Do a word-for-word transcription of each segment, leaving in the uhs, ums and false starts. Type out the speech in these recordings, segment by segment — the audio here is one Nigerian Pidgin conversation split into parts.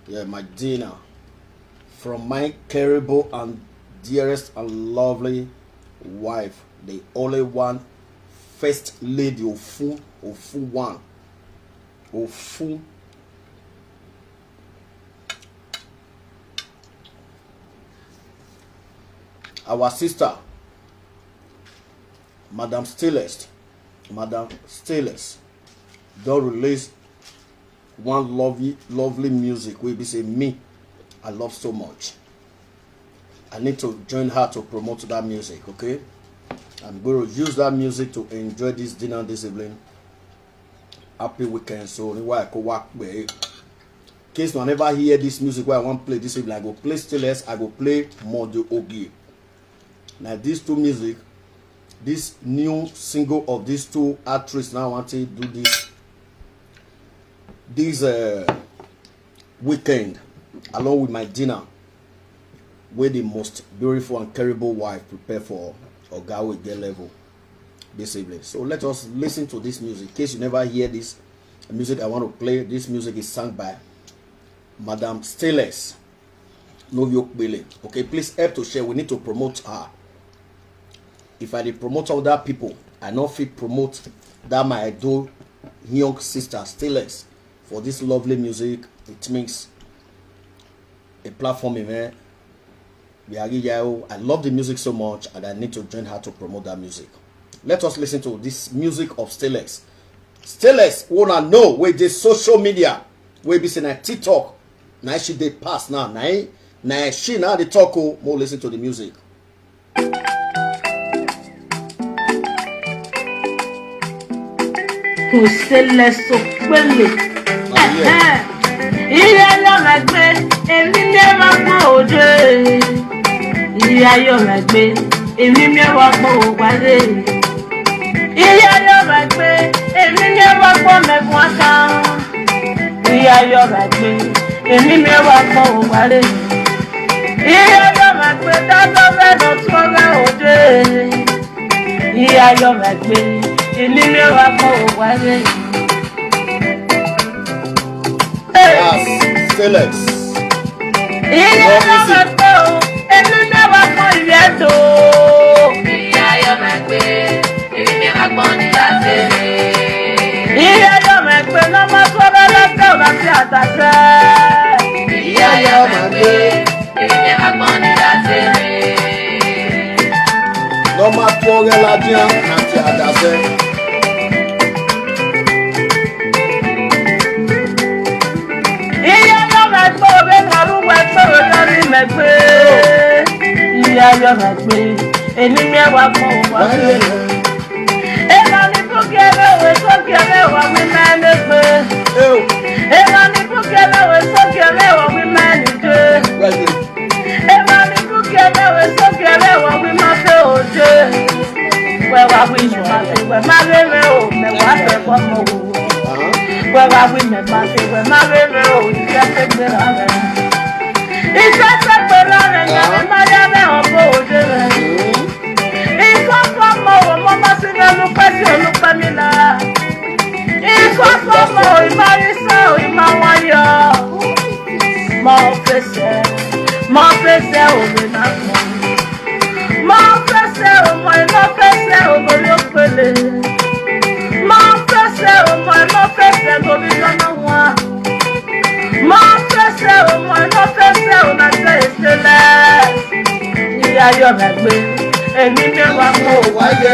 Yeah, my dinner. From my terrible and dearest and lovely wife, the only one, First Lady Ofu, Ofu one, Ofu. Our sister, Madam Stainless, Madam Stainless, don release one lovely, lovely music wey be say me, I love so much. I need to join her to promote that music, okay? I'm going to use that music to enjoy this dinner this evening. Happy weekend, so why I go work, in case una never hear this music wey I wan play this evening, I go play Stainless, I go play Modu Ogie. Na these two music, this new single of these two actress now want to do this, this uh, weekend, along with my dinner, wey the most beautiful and terrible wife prepare for Oga wey get level this evening. So let us listen to this music. In case you never hear this music I want to play, this music is sung by Madam Stainless Noviokbele. Okay, please help to share. We need to promote her. If I dey promote other people, I no fit promote that my idol young sister Stainless for this lovely music. It means a platform event. I love the music so much, and I need to join her to promote that music. Let us listen to this music of Stainless. Stainless, wanna know where the social media, where be say na TikTok, now she dey pass now, now, now she now dey talk. Oh, more listen to the music. Kò ṣẹlẹ̀ sọpẹ́lẹ̀. Iye ayọ̀ rẹ̀ gbé, èmi ní ẹ máa gbọ́ òde. Iye ayọ̀ rẹ̀ gbé, èmi ní ẹ wá gbọ́ òwálé. Iye ayọ̀ rẹ̀ gbé, èmi ní ẹ wá gbọ́ mẹ́fún aká. Iye ayọ̀ rẹ̀ gbé, èmi ní ẹ wá gbọ́ òwálé. Iye ayọ̀ rẹ̀ gbé, dájọ́ bẹ́ẹ̀ lọ tún ọ̀rẹ́ òde. Iye ayọ̀ rẹ̀ gbé, èmi ní ẹ wá gbọ́ òwálé. Yes, Felix. Iye ayọ̀ rẹ̀ gbé o, èmi ní ẹ wá gbọ́ ìrẹ́ tó. Iye ayọ̀ rẹ̀ gbé, èmi ní ẹ wá gbọ́ ní láti rí. Iye ayọ̀ rẹ̀ gbé, lọ́mọ tó rẹ́ lọ́sẹ̀ ọ̀rọ̀ sí àtàkẹ́. Iye ayọ̀ rẹ̀ gbé, èmi ní ẹ wá gbọ́ ní láti rí. Lọ́mọ tó rẹ́ ládìá àti àdàsẹ́. Iye ayọ̀ rẹ̀ gbé, òwe mọ̀rú wẹ̀ gbé, òwe lórí mẹ̀ gbé. Iye ayọ̀ rẹ̀ gbé, èmi ní ẹ wá gbọ́ òwá. Ema ni buki ebe we soki ebe wa wi mene gbe. Ema ni buki ebe we soki ebe wa wi mene gbe. Ema ni buki ebe we soki ebe wa wi ma fe oje. We wa wi me ma fe, we ma re me o, me wa fe ko mo o. We wa wi me ma fe, we ma re me o, ije fe gbe ra me. Ije fe gbe ra me, me ma ya me o bo oje me. Ikoko mo wo mo ma si na lupe si olupe mi na. Ikoko mo ima isa o ima wayo. Mo pese, mo pese o me na mo. Mo pese o mo mo pese o mo lo pele. Mo pese o mo mo pese o mi lo na wa. Mo pese o mo mo pese o na se sele. Iye ayọ̀ rẹ̀ gbé, èmi ní ẹ wá gbọ́ òwá. Wáyé.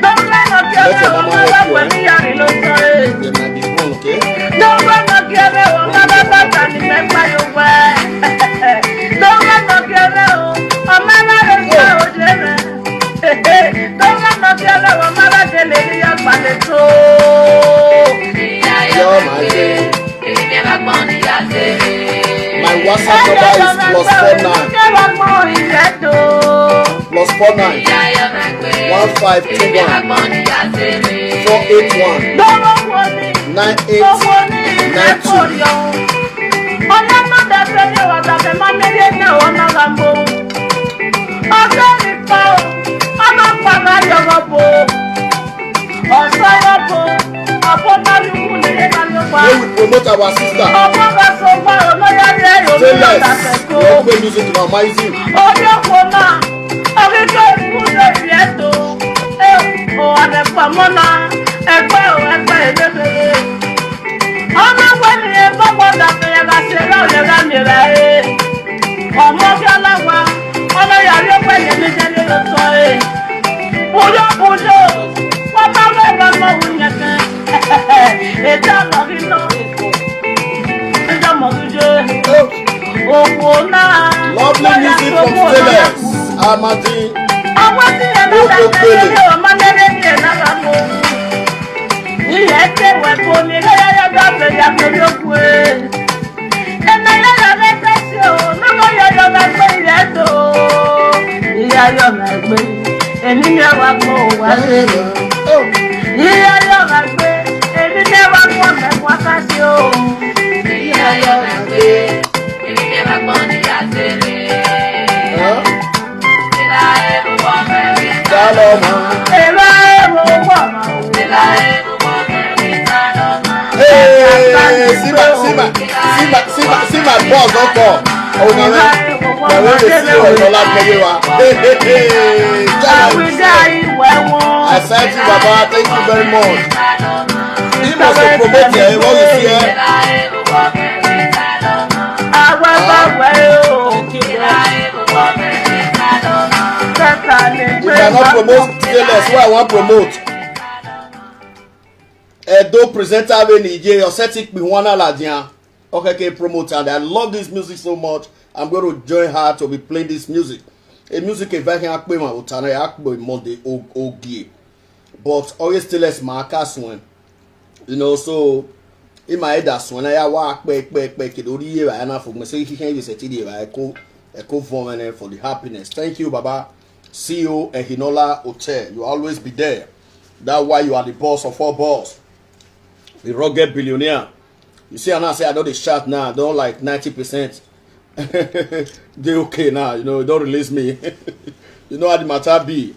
Dọ́gba náà kí ẹ bẹ́ẹ̀ wọ́n máa bá pẹ̀lú ìyá mi ló sọ ẹ́. Dọ́gba náà kí ẹ bẹ́ẹ̀ wọ́n máa bá bàtà ní mẹ́fà yóò wẹ́. Dọ́gba náà kí ẹ bẹ́ẹ̀ wọ́n máa bá lè sọ òde rẹ̀. Dọ́gba náà kí ẹ bẹ́ẹ̀ wọ́n máa bá délé ní yàgbá lè tó. Yọ máa ṣe. My WhatsApp number is plus four nine, plus four nine, one five two one, four eight one, nine eight nine two. Ọ̀sán yóò bò, ọ̀pọ̀ náà ló kù nílé náà ló Make we promote our sister. Ọmọ bá so gbọ́rọ̀ lọ́yà rẹ̀ yóò ní Stainless. Ọ̀tà fẹ́ kó. Wọ́n gbé music náà, Maizu. Orí ọkọ̀ náà, orí tó ń kú lórí ẹ̀ tó. Ẹ ò, àbẹ̀pọ̀ mọ́nà, ẹgbẹ́ ò, ẹgbẹ́ ìlébẹ̀rẹ̀. Ọmọ wẹ̀mí ẹ̀ gbọ́gbọ́ dàbẹ̀rẹ̀ bá ṣe lọ́ọ̀lẹ̀ rẹ̀ mi rẹ̀ ẹ̀. Ọmọ bí ọlọ́wà, ọmọ yàrá ó pẹ̀lú mi jẹ́ lórí ọ̀tọ̀ ẹ̀. Bùdó, bùdó, wọ́n bá wẹ̀ wọ́n mọ̀ wù yẹn kan. Ètò ọ̀rọ̀ mi náà. Ìjọ mọ̀ tún jẹ́. Òkú náà. Lovely music from Stainless. Amadi. Àwọn tí ẹ bá Ó tó dàgbà gbélé. Lórí ọmọ lẹ́rẹ́ ní ẹ̀ lára mọ́. Ilẹ̀ tẹ̀ wẹ̀ kó mi lọ́yọ́yọ́ bá bẹ̀rẹ̀ àpò lókun ẹ̀. Ẹ máa yára rẹ fẹ́ sí o, lọ́wọ́ yọ̀yọ̀ máa gbé ilẹ̀ tó. Ìyá yọ̀ máa gbé, èmi ni ẹ wá gbọ́ òwá lé. Ìyá yọ̀ máa gbé, èmi ni ẹ wá gbọ́ mẹ́kún akáṣí o. Ìyá yọ̀ máa gbé, èmi ni ẹ wá gbọ́ ní àtẹ̀lé. Huh? Hey, see my, see my, see my, see my, see my boss don come. Oh, my man. My way dey see you, Ola Meyewa. Hey, hey, hey. Thank you, Baba. Thank you very much. He must promote here. What you see here? Huh? If I not promote Stainless, who I want promote? Edo presenter wey Nigeria, Osetik Pihuana Ladian. Okay, okay, promote, and I love this music so much. I'm going to join her to be playing this music. A music if I can akpe ma utana akpe Monday ogie. But always Stainless ma aka swen. You know, so in my head that's when I wa akpe akpe akpe kid ori ye ba na for me say he can use it ye ba eko eko for me for the happiness. Thank you, Baba. C E O Ehinola Hotel. You always be there. That's why you are the boss of all boss. The rugged billionaire. You see, I now say I don't dey shout now. I don't like ninety percent. They okay now. You know, don't release me. You know how the matter be.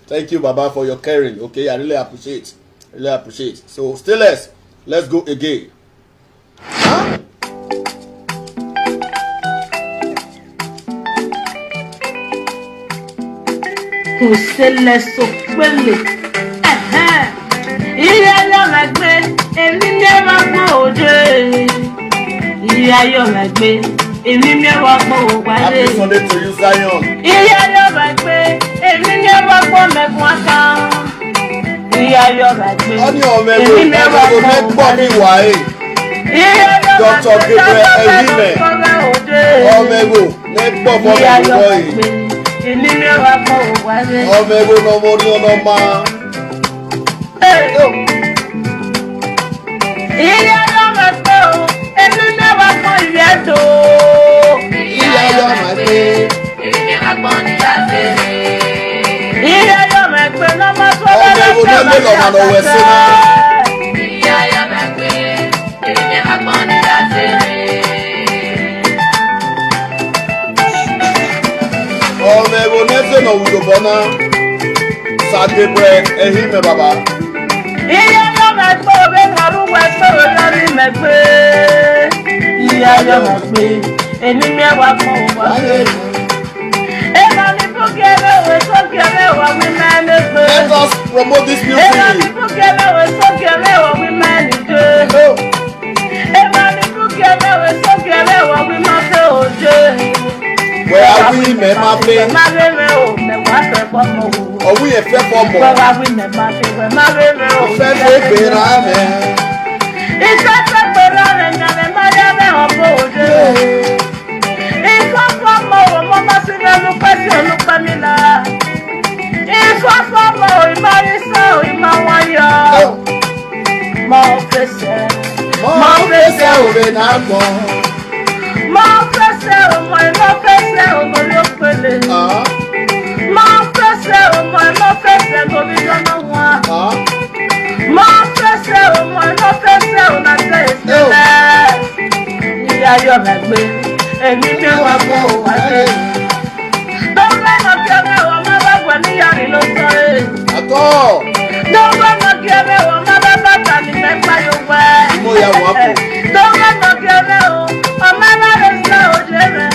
Thank you, Baba, for your caring. Okay, I really appreciate. Really appreciate. So, Stainless, let's go again. Huh? Kò ṣẹlẹ̀ sópele. Ẹ̀hẹ́n. Ilé ayọ̀ rẹ̀ gbé, èmi ní ẹ̀rọ gbọ́ òde. Ilé ayọ̀ rẹ̀ gbé, èmi ní ẹ̀rọ gbọ́ òwálé. Happy Sunday to you, Zion. Ilé ayọ̀ rẹ̀ gbé, èmi ní ẹ̀rọ gbọ́ mẹ́kún aká. Ilé ayọ̀ rẹ̀ gbé, Ọ ní ọmọ ẹgbẹ́ èmi ní ẹ̀rọ ọmọ ẹgbẹ́ gbọ́ mẹ́gbọ́ mi wà é. Ilé ayọ̀ rẹ̀ Doctor gbé, Gabriel Ehime. Ọmọ ẹgbẹ́ mẹ́gbọ́ fọmọ ẹgbẹ́ yìí. Ọmọ ẹgbẹ́ náà mo ní ọ̀nà máa. Ìyá yóò máa gbé o, èmi mẹ́wàá kan ìyá tó. Ìyá yóò máa gbé. Ìyá yóò máa gbé lọ́mọ tó Ọmọ ẹgbẹ́ náà lè lọ́mọ lọ́wọ́ ẹ̀ sí náà. Ìyá yóò máa gbé. Ọmọ ẹ̀rọ nẹ́sẹ̀ náà wùdò bọ́ náà. Sàdébẹ̀ ẹ̀hìn mẹ́ bàbá. Iye yóò máa gbé òwe kọrú wẹ̀ pé òwe lórí mẹ́ pé. Iye ayọ̀ máa gbé. Èmi mi ẹwà kan ò wá. Èèmọ̀ ní fúnkẹ́ ẹlẹ́wẹ̀ sókè ẹlẹ́wà wí mẹ́rin pé. Let us promote this music. Èèmọ̀ ní fúnkẹ́ ẹlẹ́wẹ̀ sókè ẹlẹ́wà wí mẹ́rin pé. Èèmọ̀ ní fúnkẹ́ ẹlẹ́wẹ̀ sókè ẹlẹ́wà wí máa fẹ́ òde. Wẹ́ á wí mẹ́ máa fẹ́. Má fẹ́ mẹ́ o, mẹ́ wá fẹ́ fọ́mọ o. Ọ̀wú yẹn fẹ́ fọ́mọ. Wẹ́ wá wí mẹ́ máa fẹ́ wẹ́, má fẹ́ mẹ́ o. Fẹ́ fẹ́ gbéra mẹ́. Iṣẹ́ fẹ́ gbéra mẹ́, nyàmẹ́ má yá mẹ́ ọ̀pọ̀ òde. Ifeọfọ mọ o, mọ ma si n'elu kpesi elu kpemi la. Ifeọfọ mọ o, ima isa o, ima nwayọ. Mọ fẹsẹ̀, mọ fẹsẹ̀ o, be na gbọn. Mọ fẹsẹ̀ o, mọ ino fẹsẹ̀ o, mo lo pele. Mọ fẹsẹ̀ o, mọ ino fẹsẹ̀, mo bi dọmọ wa. Mọ fẹsẹ̀ o, mọ ino fẹsẹ̀ o, na tẹ ìṣẹ̀lẹ̀. Ìyá yọ̀ mẹ́ gbé, èmi mi wá gbọ́ òwá dé. Dọ́gba náà kí ẹgbẹ́ wọn má bá gbọ́ níyàrí ló sọ é. Àtọ́. Dọ́gba náà kí ẹgbẹ́ wọn má bá bàtà ní mẹ́fà yóò wẹ́. Oh, yeah, what happened? Don't let no girl, oh, I'm not a girl, oh, Jimmy.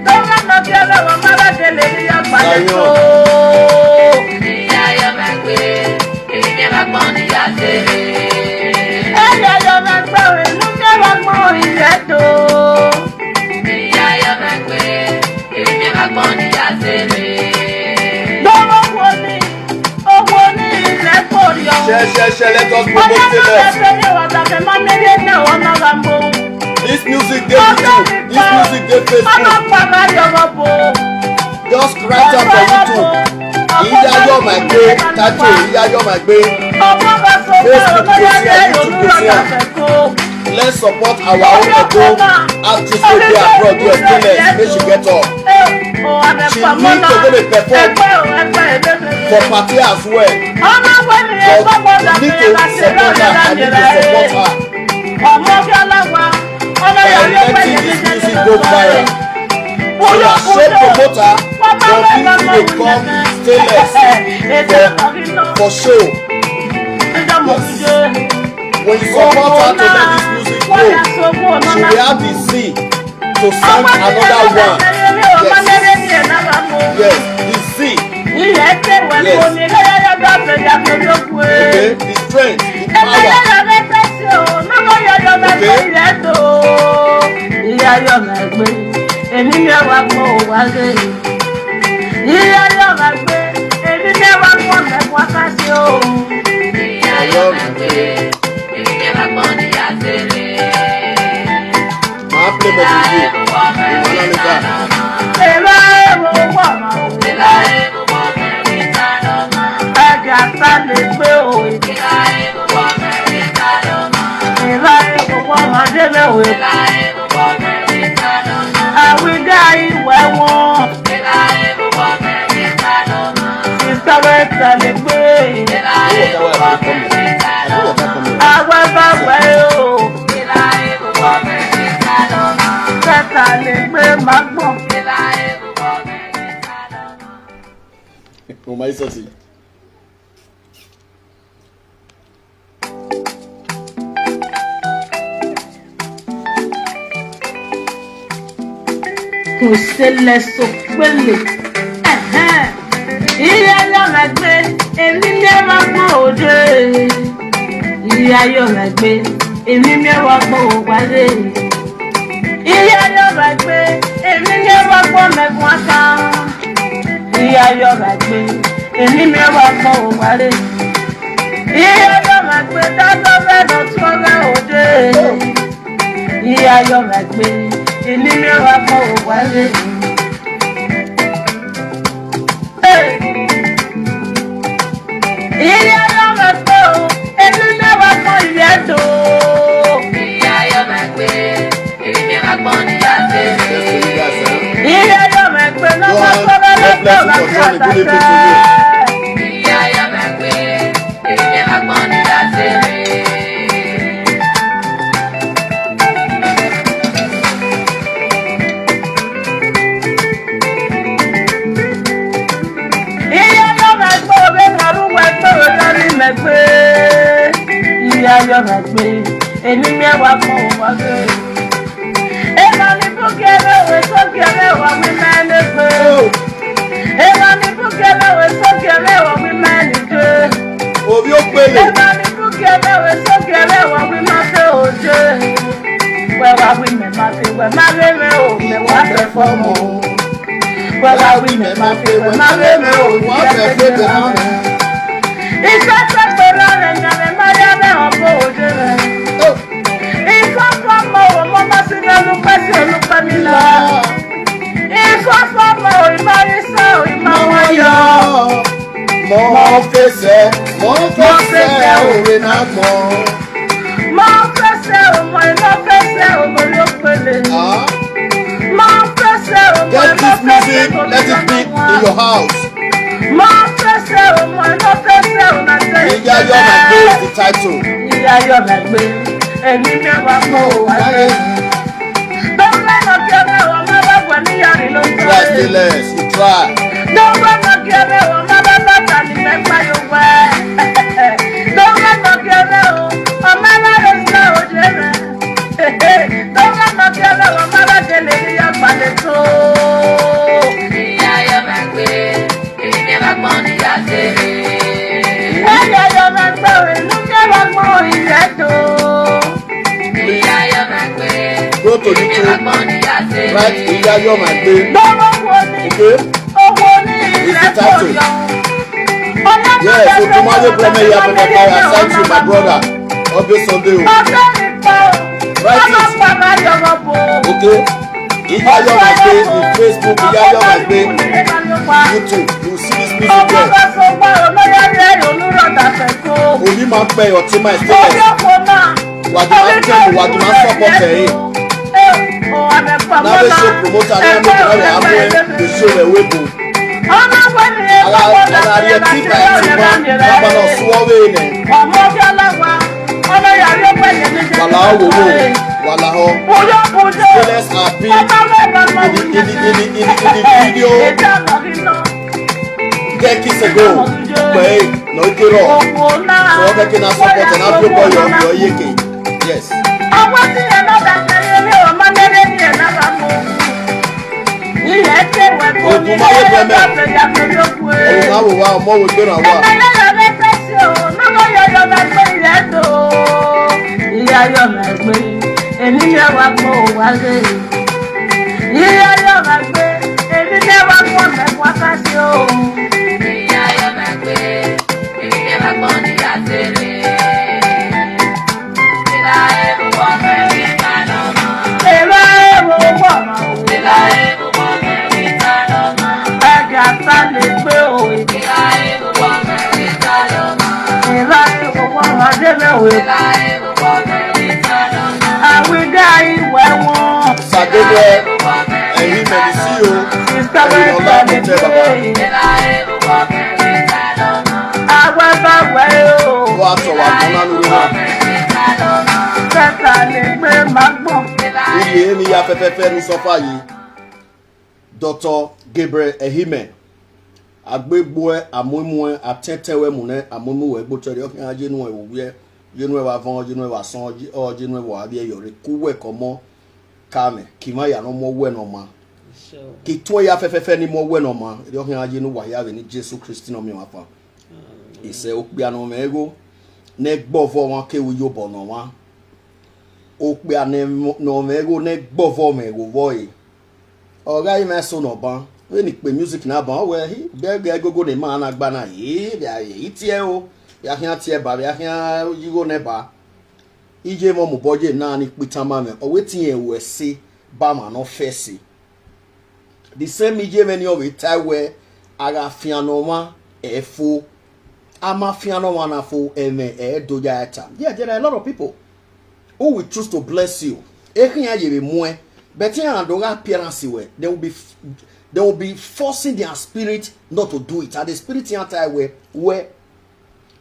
Don't let no girl, oh, I'm not a girl, oh, I'm not a girl, oh. Ìyá yọ máa gbé, èmi ní máa gbọ́n ní ìyá tèmi. Ẹ̀yà yọ máa gbọ́, èmi ní máa gbọ́n ìyá tó. Ìyá yọ máa gbé, èmi ní máa gbọ́n ní ìyá tèmi. Lọ́wọ́ wo ni, owó ní ilẹ̀ pọ̀ yọ? Share, share, share, let us promote Stainless. This music dey YouTube, this music dey Facebook. Just write am for YouTube. Iya yọ máa gbé, type in Iya yọ máa gbé. Facebook go see am, YouTube go see am. Let's support our own Edo artists wey dey abroad, yes, Stainless, make she get up. She need to go dey perform for party as well. But you need to support her, I need to support her. By letting this music go viral. So na show promoter for people dey come Stainless for, for show. Yes. When you support her to let this music grow, she will have the zeal to send another one. Yes. Yes, the zeal. Yes. Okay, the strength, the power. Okay. Ìyá yọ máa gbé, èmi ní ẹwà gbọ́ òwá lé. Ìyá yọ máa gbé, èmi ní ẹwà gbọ́ mẹ́kún akáṣe o. Ìyá yọ máa gbé, èmi ní ẹwà gbọ́ níyà tẹ̀lé. Màá play Bobby Vee. Ìwọ náà lè gbà. Èrò èrò wọ̀ náà. Ẹ̀jẹ̀ àṣà lè gbé o. Èrò èrò wọ̀ náà débẹ̀ o. Àwídá ìwẹ̀ wọn. Ìsọ̀rọ̀ ẹ̀sẹ̀ lè gbé. Àwọn bá wẹ̀ o. Kẹta lè gbé máa gbọ̀n. Oh, my saucy. Kò ṣẹlẹ̀ sópele. Ẹ̀hẹ́n. Ìyá yọ máa gbé, èmi ní ẹ máa gbọ́ òde. Ìyá yọ máa gbé, èmi ní ẹ wá gbọ́ òwálé. Ìyá yọ máa gbé, èmi ní ẹ wá gbọ́ mẹ́kún aká. Ìyá yọ máa gbé, èmi ní ẹ wá gbọ́ òwálé. Ìyá yọ máa gbé, dájọ́ bẹ́ẹ̀ lọ tún ọ̀rẹ́ òde. Ìyá yọ máa gbé, èmi ní ẹ wá gbọ́ òwálé. Ìyá yọ máa gbé o, èmi ní ẹ wá gbọ́ ìyá tó. Ìyá yọ máa gbé, èmi ní ẹ wá gbọ́ níyà tẹ̀lé. Ìyá yọ máa gbé, lọ́wọ́ tó bá lọ́wọ́ tó bá kí àtàkẹ́. Ìyá yọ máa gbé, èmi ní ẹ wá gbọ́ níyà tẹ̀lé. Ìyá yọ máa gbé, òwe màrú wẹ̀ gbé, òwe lórí mẹ́gbẹ́. Ìyá yọ máa gbé, èmi ní ẹ wá gbọ́ òwá gbé. Ema ni buke me we soke me wa women ne pe. Ema ni buke me we soke me wa women ne pe. Obi Okpele. Ema ni buke me we soke me wa women pe oje. We wa women ma pe we ma re me o, me wa perform o. We wa women ma pe we ma re me o, wa perform o. Isa sa pe ra re nya me ma ya me o po oje me. Oh. Ifeọma o, mama si n'elu kpasi elu kpamila. Ifeọma o, ịmarịsa o, ịma nwayọ. Mo fẹsẹ̀, mo fẹsẹ̀ òwe náà gbọ́n. Mo fẹsẹ̀ o, mo iná fẹsẹ̀ o, mo ló pele. Ah. Mo fẹsẹ̀ o, mo iná fẹsẹ̀ o, mo ló pele. Get this music, let it be in your house. Mo fẹsẹ̀ o, mo iná fẹsẹ̀ o, na tẹ̀lé. Ìyá yọ máa gbé is the title. Ìyá yọ máa gbé, èmi mẹ́wàá mọ́ o, wáyé. Dọ́gba náà kí ẹ mẹ́wàá, má bá gbọ́ ní yàrá ló ń tọ́. Try Stainless, you try. Dọ́gba náà kí ẹ mẹ́wàá, má bá bàtà ní mẹ́fà yóò wá. Dọ́gba náà kí ẹ mẹ́wàá, ọmọ aláàrẹ Go to YouTube, write Iya Yo My Gbe. Okay? It's the title. Yes, Odumayo Breme Iya Pepe Power, I thank you, my brother. Every Sunday, oh. Write it. Okay? Iya Yo My Gbe in Facebook, Iya Yo My Gbe YouTube. You see this music there. Onímọ̀ pẹ̀ ọtí máa ń tẹ̀lé. Wàdìmá tẹ̀lé, wàdìmá support ẹ̀ yìí. Now they show promoter, they are making all the amwe, they show the way go. Ala, ala, they are tip by tip, man. Baba no suave ne. Wala wo wo, wala ho. Stainless are big in the, in the, in the, in the, in the, in the video. Get kiss ago. Pé no kiro. So okay, can I support and have you boy your, your yeke. Yes. Odumayo Breme. Ẹ̀rù máa wò wá, ọmọ wo gbéra wá. Ìyá Yo My Gbe, èmi yẹ wá pọ̀ wá lé. Ìyá Yo My Gbe, èmi yẹ wá pọ̀ mẹ́kọ̀ọ́ ká sí o. Ìyá Yo My Gbe, èmi yẹ wá pọ̀ ní àtẹ̀lé. Ìlà ẹ̀rù wọ́n fẹ́ mi ká lọ́mọ. Ìlà ẹ̀rù wọ́n mọ̀. Ìlà ẹ̀rù wọ́n fẹ́ mi ká lọ́mọ. Ẹ̀jẹ̀ àṣà lè gbé òwe. Ìlà ẹ̀rù wọ́n fẹ́ mi ká lọ́mọ. Ìlà ẹ̀rù wọ́n mọ̀ débẹ̀ òwe. Ìlà ẹ̀rù wọ́n fẹ́ mi ká lọ́mọ. Àwídá ìwẹ̀ wọn. Ṣàdébẹ̀ ẹ̀yìn mẹ̀lì sí o. Ìsọ̀rọ̀ Ẹ̀yìn ọ̀la kò tẹ bàbá. Ìlà ẹ̀rù wọ́n fẹ́ mi ká lọ́mọ. Àwa bá wẹ̀ o. Wọ́n á tọ̀ wá tán lánàá lórí náà. Kẹta lè gbé máa gbọ̀n. Iye ni ya fẹ́fẹ́fẹ́ ní sọ́fà yìí. Doctor Gabriel Ehime. Agbegboe amuimue atetewe mune amuimuwe gbotere okin ajenue wo wie, jenue wa von, jenue wa son, je- o jenue wa abie yore kuwe komo kame kima ya no mo we no ma. Sure. Kitwe ya fefefe ni mo we no ma. Ri okin ajenu wa ya ve ni Jesu Kristi no mi wa fa. Ise okpia no mego ne gbovo wan ke wi yobo no wan. Okpia ne mo- no mego ne gbovo mego vo e. Ọga ime so no ban. We ni pe music na ban we hi. Be ge gogo ne ma na gba na hi. Be a ye itie o. Be a hian tie ba, be a hian yigo ne ba. Ije mo mu boje na ni pita ma me. O we tin e we se ba ma no fesi. The same ije me ni o we tai we aga fian no ma e fo. Ama fian no ma na fo e me e do ja eta. Yeah, there are a lot of people who will choose to bless you. Ekin aye be mue. But in and oga appearance we, they will be f- they will be forcing their spirit not to do it. And the spirit in tie we we.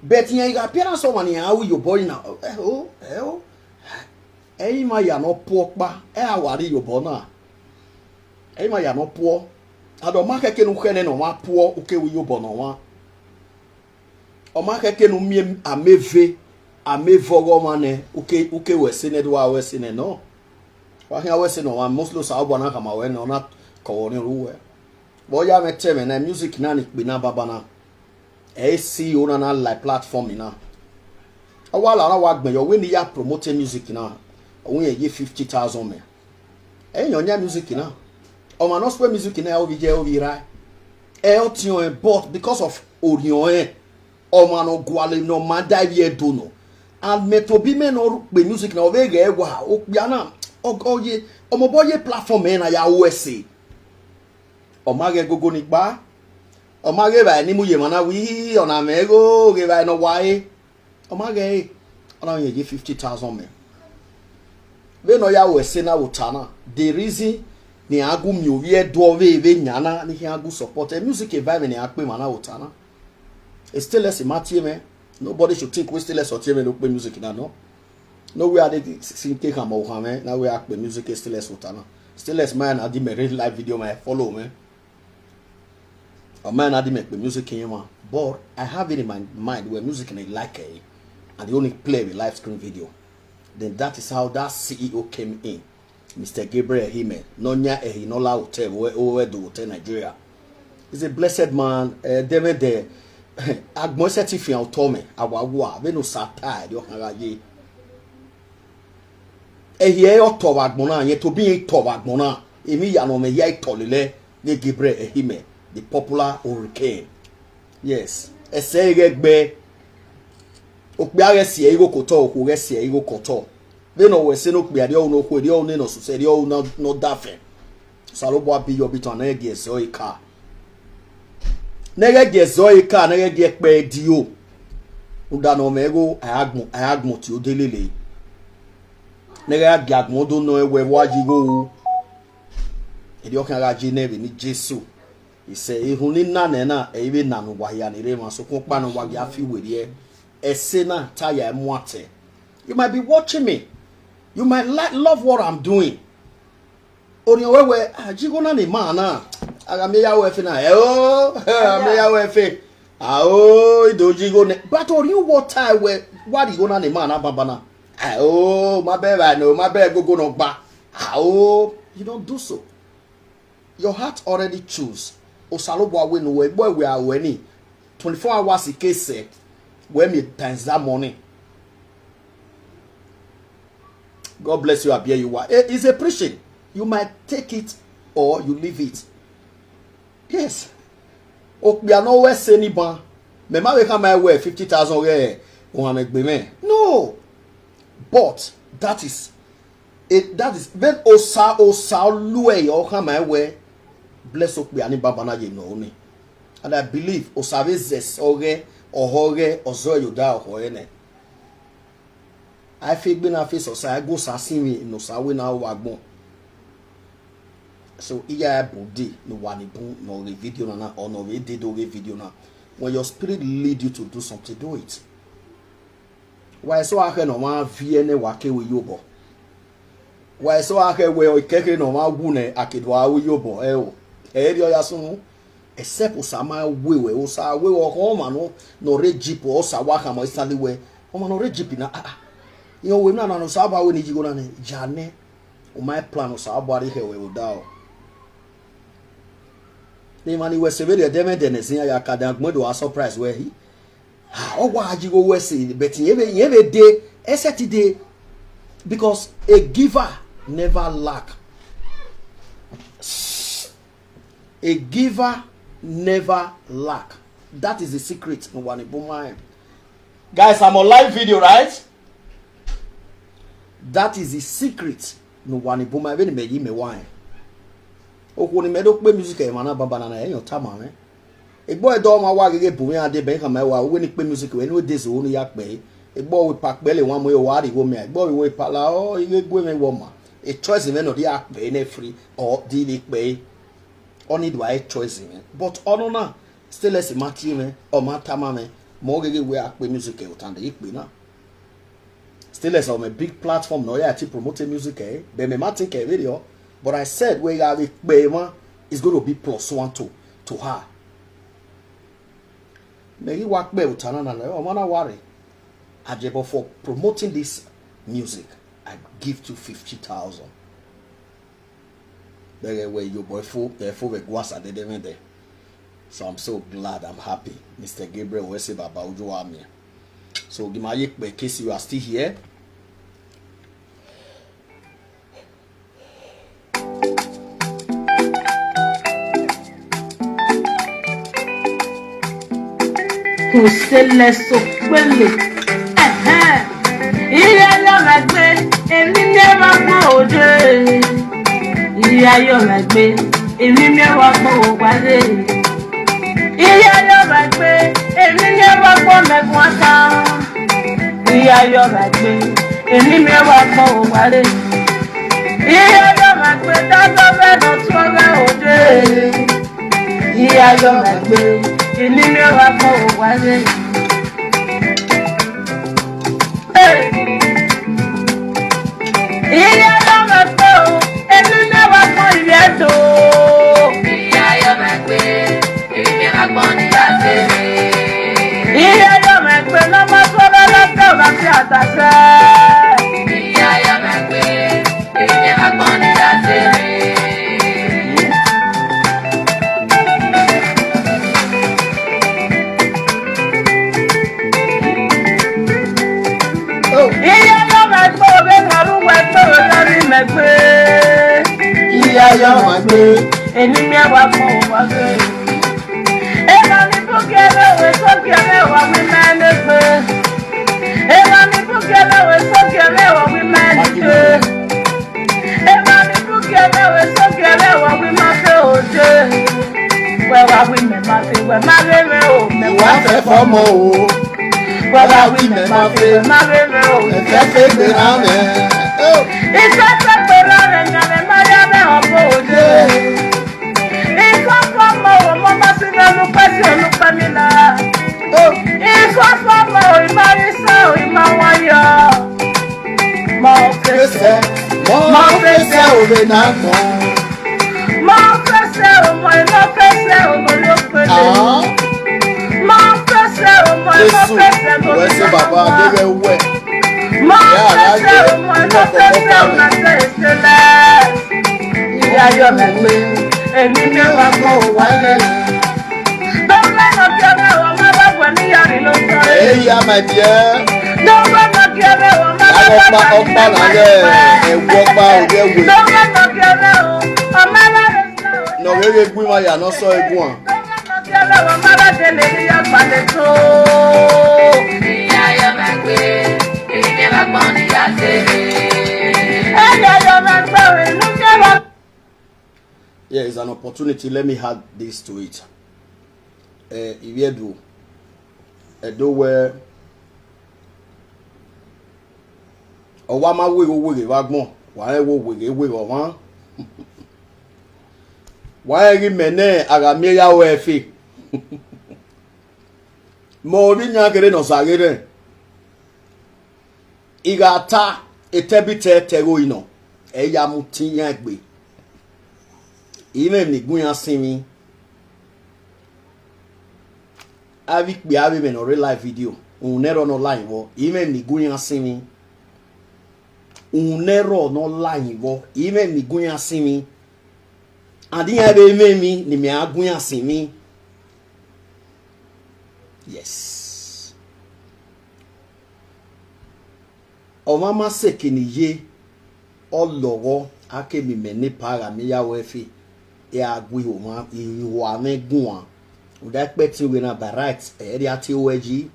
But in your appearance of money how you boy now. Eh oh, eh oh. Eh ma ya no poor pa. Eh awari your bona. Eh ma ya no poor. Ado ma ke kenu kene no ma poor uke wi your bona wa. Ọma keke nu mie ameve ameve ọgọ ma ne uke uke wese ne do wa wese ne no. Wa hia wese no wa mostly sa obwa na kama we no na ko wo ni ruwe. Bo ya me teme na music na ni pe na baba na. E si o na na live platform na. Awala na wa gbe yo we ni ya promote music na. Awun ye fifty thousand me. E yan nya music na. Ọma no spe music na o bi je o bi ra. E o ti on e but because of orion e. Ọma no gwale no ma da ye do no. And me to be me no pe music na o be ge wa o pia na. O o ye ọmọ boy ye platform e na ya U S A. Ọma ge gogo ni pa. Ọma ge ba ni mu ye mana wi ọna me go ge ba no wa e. Ọma ge e. Ọna ye fifty thousand me. We no ya we se na wo tana. The reason ni agu mi o ye do we we nyana ni he agu support. E music environment ni akpe mana wo tana. E stainless ma tie me. Nobody should think we stainless or tie me no pe music na no. No we are the sing ke kama o kame. Na we akpe music stainless wo tana. Stainless man I did my real live video my follow me. A man I did make the music in ma. But I have it in my mind where music and I like it. And they only play with live screen video. Then that is how that C E O came in. Mister Gabriel Hime, Nonya Ehinola Hotel, where over the hotel Nigeria. He's a blessed man. Uh, David there. Agbon se ti fi an oto me awawa be no sata e yo kan ye. Ehie otọ vbe agbọn na, yẹn tobọ iran tọ vbe agbọn na. Emwi ya ne ọ mwẹ hia tọ lele vbe Gabriel Ehime, the popular hurricane. Yes. Ẹsẹ i ghẹ gbe. Okpia ghẹ si ẹre igho ke otọ, okhuo ghẹ si ẹre igho ke otọ. Vbene ọ wẹ ẹse ne okpia, erriọ ru ne okhuo, erriọ ru ne ne ọsusẹ, erriọ ru ne ọ dafe. Osanobua bi yọ obitọ na, ne ghẹ gie ẹzọ ẹre ka. Ne ghẹ gie ẹzọ ẹre ka, ne ghẹ gie ẹkpẹ ẹdio. Rhunmwuda ne ọ mwẹ igho, a ya gbọn, a ya gbọn tie ode lele. Ne ghẹ ya gie agbọn do nọ ẹwẹ vbe uwa ye igho ru. Erriọ khian gha ye nẹ vbene Jesu. Isẹ, erhunmwu ne I na nẹ na, ẹ i vbe na ne uwa hia ni rre emwa, sokpan ọkpa ne uwa ghi a fi werriẹ. Ẹse na ta ya mu atẹ. You might be watching me. You might like, love what I'm doing. Orhiọn wẹ wẹ, a, ji igho na ne ima na. A gha miẹn ya ru ẹfe na. Ẹ o, a miẹn ya ru ẹfe. A o, I do ji igho nẹ. But orhiọn wọ ta wẹ, wa rhie igho na ne ima na banbanna. A o, ma bẹ vba nẹ o, ma bẹ gogo nọ gba. A o, you don't do so. Your heart already choose. Osanobua wẹ ne uwẹ, egbe uwẹ a ruẹ ni. Twenty-four hours ke sẹ, wẹ miẹn times that money. God bless you, Abie. You are. Eh, it's a preaching. You might take it or you leave it. Yes. Okpia ne ọ wẹ ẹse ni ban. Mẹ ma vbe khama ẹre wẹ fifty thousand ghẹ ohanmwẹ gbe mwẹ. No. But that is, it, that is, vbene Osa, Osa ọ luẹ, ọ khama ẹre wẹ bless okpia ni banbanna ye nọ ni. And I believe Osa vbe zẹ ẹse ọghẹ, ọhọ ọghẹ, ọ zẹ ọre ye odaro ọhọ ẹre nẹ. A i fi egbe na face Osa, a i gu Osa sinmwi ne Osa wẹ ne ọ vbe agbọn. So, iran ya bu dee ne uwa ni bun ne ọ ghe video na na, or ne ọ vbe dee do ghe video na. When your spirit lead you to do something, do it. Wa eso a khẹ ne ọ ma viẹ nẹ wa ke ru iyobọ. Wa eso a khẹ wẹ ọ kẹkẹ ne ọ ma wu nẹ a ke do a ru iyobọ, ẹ o. Ẹ i rhie ọ ya sunu. Except Osa ma wẹ wẹ, Osa wẹ wẹ, ọkhọ ọmwa nọ, ne ọ rre Egypt, Osa wa khama Isali wẹ, ọmwa ne ọ rre Egypt na, ah, ah. Iran wẹ na, na, na Osanobua wẹ ne iye igho na nẹ, ya nẹ, u ma plan Osanobua rhie khẹ wẹ vbe odaro. Ne emwa ni wẹ ẹse vberriọ, ẹdẹ mwẹ ẹdẹ ne ẹse iran ya ka, dan agbọn do a surprise wẹ hi. Ah, ọ wa ye igho wẹ ẹse, but irẹn vbe, irẹn vbe dee, except dee, because a giver never lack. A giver never lack. That is the secret. No one bun my. Guys, I'm on live video, right? That is the secret. No one bun my. Vbene mẹ yi mẹ wa. Okhuo ne mẹ do kpe music ẹmwa na banbanna na, ẹyan tama mwẹ. Egbe ẹdẹ ọmwa wa gheghe bu mwẹ iran dee, bẹn khama ẹre wa, uwẹ ni kpe music, wẹ ne uwẹ de zẹ unu ya kpẹre. Egbe ọ wẹ epa kpẹre wan mu, wa rhie igho mẹ. Egbe ọ wẹ epa la, ọ, ighe gue mwẹ wọ ma. E choice mwẹ ne ọ dia kpẹre nẹ free, ọ dia vbe kpẹre. Ọni do a e choice mwẹ. But ọnọna, Stainless ma tie mwẹ, ọ ma tama mwẹ, mẹ ọ gheghe wẹ a kpe music ẹ, otande i kpe na. Stainless ọ mwẹ big platform ne ọ ya te promote music ẹ, but mẹ ma think ẹ vberriọ. But I said, wẹ I gha vbe kpẹ emwa, it's going to be plus one to, to her. Mẹ ghi wa kpẹ vbe ota na na, ọmwa na wa rre. Ajebọ, for promoting this music, I give you fifty thousand. Bẹghe wẹ iyobọ ẹfo, ẹfo vbe guasa dede vbe ẹdẹ. So I'm so glad, I'm happy. Mister Gabriel, wẹ sẹ baba, uju wa miẹn. So, gi ma ye kpẹ, in case you are still here. Kò ṣe lẹ sọ pé lè. Ẹ̀hẹ́n. Iye yọ mẹ gbé, èmi ní ẹ máa gbọ́ òde. Iye yọ mẹ gbé, èmi ní ẹ máa gbọ́ òwálé. Iye yọ mẹ gbé, èmi ní ẹ máa gbọ́ mẹ̀kún ata. Iye yọ mẹ gbé, èmi ní ẹ máa gbọ́ òwálé. Iye yọ mẹ gbé, dájọ́ bẹ́ẹ̀ lọ tí ó rẹ òde. Iye yọ mẹ gbé, èmi ní ẹ máa gbọ́ òwálé. Hey! Iye yọ mẹ gbé o, èmi ní ẹ máa gbọ́ ìrẹsì o. Iye yọ mẹ gbé, èmi ní ẹ máa gbọ́ ní láti rí. Iye yọ mẹ gbé, lọ́mọ tó lọ́lọ́tọ̀ bá fi àtàkẹ́. Iye yọ mẹ gbé, èmi ní ẹ máa gbọ́ ní láti rí. Iye yọ mẹ gbé, òwe kan ló wẹ gbé, òwe Yaya magbe. Eni mi wa mo wa gbe. Eba mi buke le we so ke le wa mi mene gbe. Eba mi buke le we so ke le wa mi mene gbe. Eba mi buke le we so ke le wa mi ma fe oje. We wa mi me ma fe we ma re me o me wa fe fo mo o. We wa mi me ma fe we ma re me o. Fe fe gbe ra me. Iṣẹ́ tó pé lọ́rẹ̀ yan lè má yá bẹ́ẹ̀ ọ̀pọ̀ òde. Ikọ́ fọ́mọ ò mọ bá sí lọ́nu pẹ́ sí olúpẹ́ mi lára. Ikọ́ fọ́mọ ò ìmọ̀ rí sá ò ìmọ̀ wọn yọ. Mọ fẹsẹ̀, mọ fẹsẹ̀ òwe náà mọ̀. Mọ fẹsẹ̀ ò mọ iná fẹsẹ̀ ò mọ ló pé lè. Mọ fẹsẹ̀ ò mọ iná fẹsẹ̀ ò mọ ló pé lè. Mọ fẹsẹ̀ ò mọ iná fẹsẹ̀ ò mọ ló pé lè. Ìyá yọ mi pé èmi mẹ́wàá mọ̀ wálé. Dọ́gba náà kí ọmọ ẹ̀wọ̀n má bá wẹ̀ ní yàrá ló ń tọ́ ẹ. Hey, yeah, my dear. Dọ́gba náà kí ọmọ ẹ̀wọ̀n má bá wẹ̀ ní yàrá ló ń tọ́ ẹ. Dọ́gba náà kí ọmọ ẹ̀wọ̀n má bá wẹ̀ ní yàrá ló ń tọ́ ẹ. Nọ wege gwi ma ya nọ sọ egwu a. Dọ́gba náà kí ọmọ ẹ̀wọ̀n má bá délé ní yàgbá lè tó. Ìyá yọ mi pé èmi mẹ́wàá gbọ́n ní yàtẹ̀. Ẹ̀yà yọ mi pé òun ló jẹ́ wọn. Here is an opportunity. Let me add this to it. Eh, Iwiedu, Edo where Owama we wo we vagbon, wa e wo we we wa. Wa e ri mene agamie ya o efe. Mo ri nya kere no sagere. Igata etebite tego ino. Eya mutinya gbe. Ime mi gunya simi. Avi kpe ave me no re live video. Unero no live wo. Ime mi gunya simi. Unero no live wo. Ime mi gunya simi. Adi ya be ime mi ni me agunya simi. Yes. Ọmama sekini ye ọlọghọ akemi me ne para mi ya wefe. E agwi homa ihu ame guan. Uda kpeti we na barat eri ati oweji.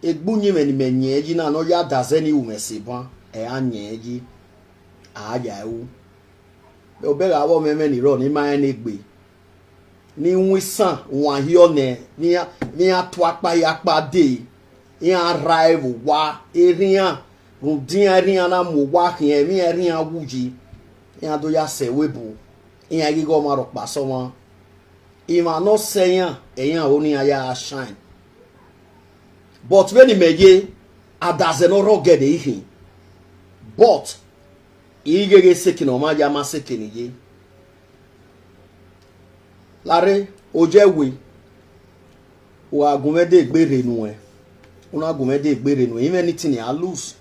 Egbunyi me ni me nyeji na no ya dazeni umesiba e anyeji. Aya u. Obega wo meme ni ro ni ma enegbe. Ni wisan wan hio ne ni a ni a tu akpa ya kpa de. Iyan ra evo wa eriyan rundin eriyan na mo wa hin emi eriyan wuji. Iyan do ya se webu. Iyan gigo ma ro pa so wan. Ima no se yan eyan oni aya shine. But when me ye adaze no ro gede ihin. But igege sekino ma ya ma sekini ye. Lare oje we. Wa gunme de gbere nu e. Una gunme de gbere nu e. Even anything I lose.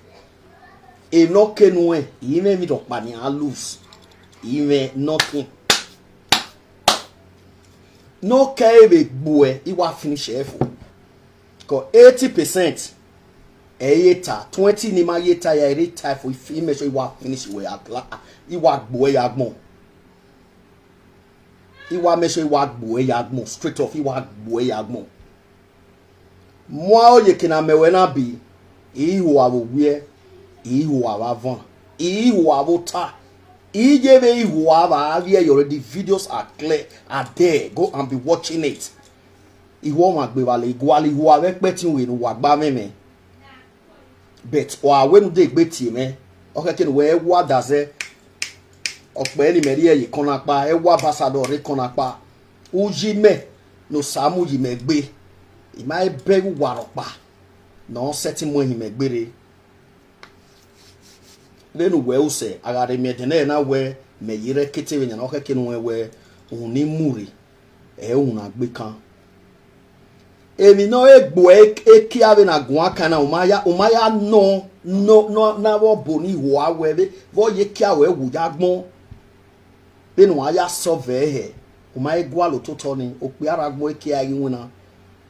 E no ke nu e. Even mi dokpa ni I lose. Even nothing. No ke ebe gbu e. I wa finish e fo. Ko eighty percent. E yeta. Twenty ni ma yeta ya e reta fo. If I make sure I wa finish we at la. I wa gbu e ya gbon. Iwa make sure iwa gbo e ya gbon straight off, iwa gbo e ya gbon. Mwa oye kina mewe na bi. Ihu avo wie. Ihu avo avan. Ihu avo ta. Ije ve ihu avo avie. Already videos are clear, are there. Go and be watching it. Ihu oma gbe vale iguali ihu ave kpetin we nu wa gba meme. But wa wenu de gbe tie me. Oke ken we wa daze. Okpe ni me ri e yi konapa, e wa ambassador ri konapa. Uji me no samu yi me gbe. I ma e be gu wa ropa. No seti mo yi me gbere. Lenu we use agare me dene na we me yire kete we nyana oke ken we we uni muri. E una gbe kan. Emi no egbo e kia ve na guan kana umaya umaya no no no na vo boni ho awe ve vo ye kia we wu ya gbon. Be no aya so ve he. Uma e gwa lo to to ni o pe ara gbon e kia yi wina.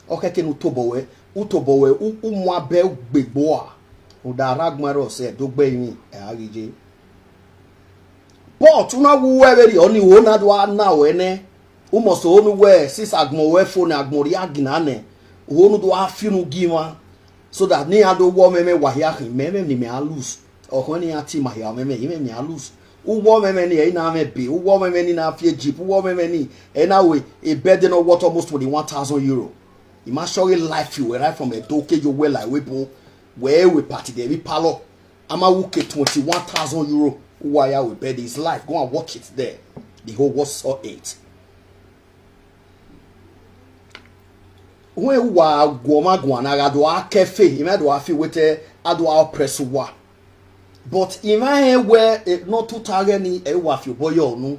O ke ke nu to bo we u to bo we u u mu abe u gbegbo a. U da ara gbon ro se do gbe yin e a ri je. But una wu we very oni wo na do na we ne. U must onu we sis agbon we fo na agbon ri agina ne. Onu do afinu gi wan. So that ni ado wo meme wa hia hin meme ni me a lose. Or when ni ati ma hia meme ni me a lose. U wo meme ni e na me be. U wo meme ni na fie jeep. U wo meme ni e na we a bed no worth almost twenty-one thousand euro. Ima show life you right from a doke you well like we bo. Where we party dey be palo. Ama wuke twenty-one thousand euro. Waya we bed his life. Go and watch it there. The whole world saw it. When wa goma gwana ga do akefe, ima do afi wete ado oppress wa. But ima he we e no tu tare ni e wa fi oboyo nu.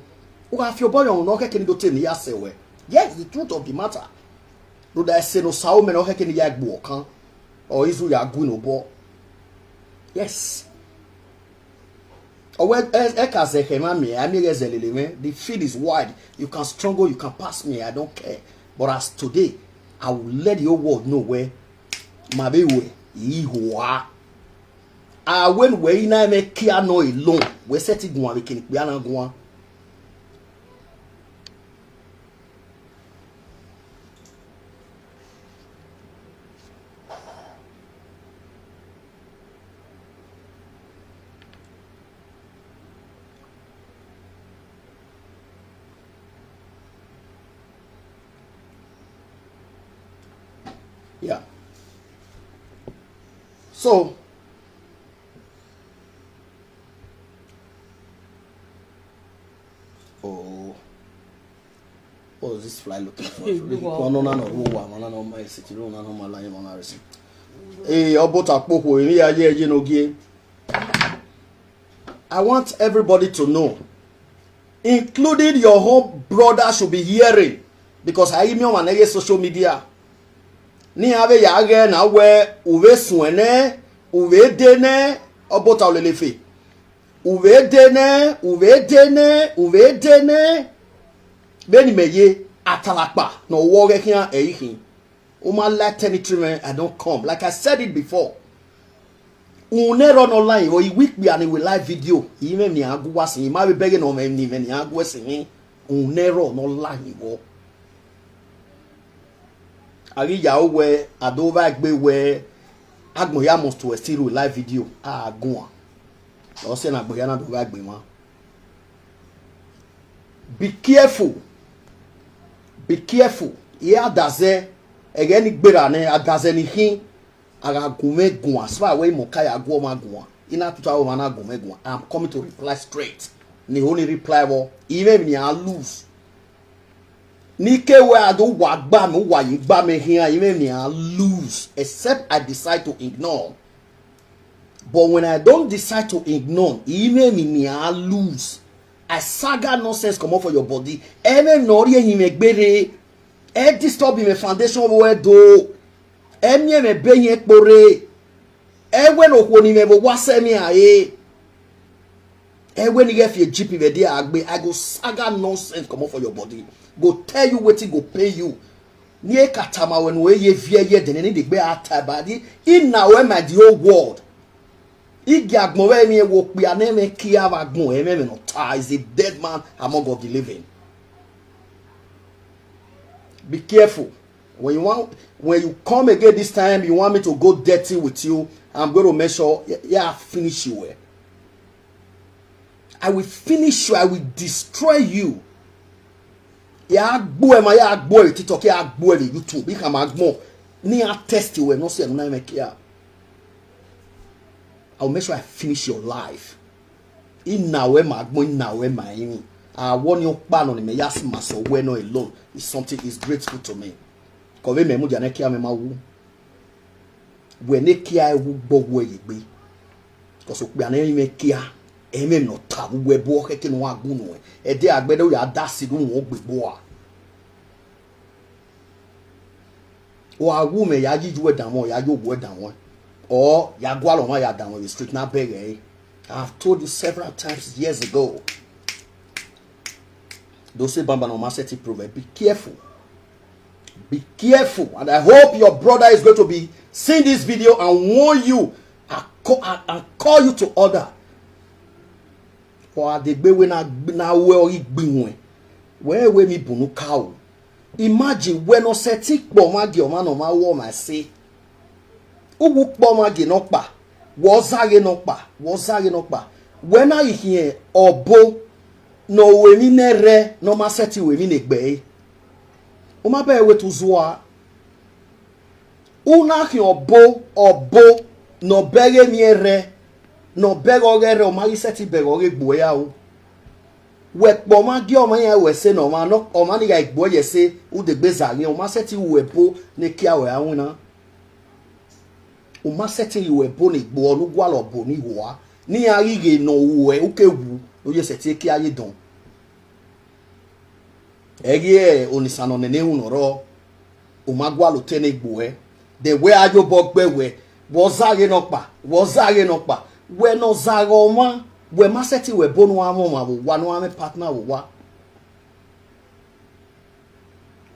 Wa fi oboyo nu ke kini do te ni ya se we. Yes, the truth of the matter. No da se no sa o me no ke kini ya gbo kan. O izu ya gu no bo. Yes. Owe e ka ze ke ma me, I me ge ze lele me. The field is wide. You can struggle, you can pass me, I don't care. But as today, I will let the whole world know where my be we yi ho a. A when we na me kia no alone. We set it gwan we kin pe ana gwan. Yeah. So, oh, what was this fly looking for? Hey, Obota Popo, I want everybody to know, including your own brother, should be hearing, because I email on social media. Ni ave ya ge na we uve suene, uve dene, Obota Olelefe. Uve dene, uve dene, uve dene. Beni me ye atalakpa no wo ge kian e ihin. Uma like territory, man, I don't come. Like I said it before. Unero no line or week be an we live video. Even ni agu was in my begging on me ni agu was in. Unero no line wo. Ari ya we adova gbe we agbon ya must to still live video. Agun. O se na gboya na do gbe ma. Be careful. Be careful. Ye adaze ege ni gbera ne adaze ni hin. Aga gume gun as far away mo kaya gu ma gun. Ina tuta o mana gume gun. I'm coming to reply straight. Ni only reply wo. Even me I lose. Ni ke we ado wa gba me wa yi gba me hin. Even me I lose. Except I decide to ignore. But when I don't decide to ignore, even me I lose. I saga nonsense come off for your body. Even no ri eyin me gbere. E disturb me foundation we do. Emi eme be yen kpore. Ewe no kwo ni me bo wa se mi aye. Ewe ni ge fi G P we dey agbe. I go saga nonsense comot for your body. Go tell you wetin go pay you. Ni e katama we no ye vie ye dene ni de gbe atabadi. Ina we my the whole world. Igi agbon we mi e wo pe ane me ki ava gbon e me me no ta is a dead man among of the living. Be careful. When you want, when you come again this time, you want me to go dirty with you. I'm going to make sure, yeah, I finish you well. I will finish you. I will destroy you. Yeah, boy, my yeah, boy, TikTok, yeah, boy, YouTube. You come out more. Ni I test you, no say no make yeah. I will make sure I finish your life. Ina we ma gbon ina we ma yin. I want you pan on me yas maso we no alone. Is something is grateful to me. Ko we me mu jane kia me ma wu. We ne kia e wu gbo we yi gbe. Ko so pe ane me kia. E me no ta wu we bo ke ke no agun no. E de agbede ya da si du won gbe bo a. Or a woman ya ji we down one, ya yo we down one. Or ya go along ya down on the street na beg eh. I've told you several times years ago. Those say bamba no master proverb. Be careful. Be careful. And I hope your brother is going to be seeing this video and warn you and call, and, and call you to order. Or adegbe we na na we or igbiwen. We we mi bunu ka o. Imagine we no seti kpo ma gi oma no ma wo ma se. Ugu kpo ma gi no pa. Wo zage no pa. Wo zage no pa. We na ihie obo no we mi ne re no ma seti we mi ne gbe. O ma be we tu zua. Una ki obo obo no bege mi ere no bego gere o ma gi seti bego ge gbo ya o. We kpo ma gi oma ya we se no ma no oma ni ga igbo ye se u de gbe za ni o ma seti u we bo ne kia we awuna. U ma seti u we bo ni gbo onu gwa lo bo ni wa. Ni a ri ge no u we u ke wu no ye seti kia ye don. Egi e onisa no nene u no ro. U ma gwa lo te ne gbo e. De we ayo bo gbe we. Wo zage no pa. Wo zage no pa. We no zago ma. We ma seti we bo no amo ma wo wa no ame partner wo wa.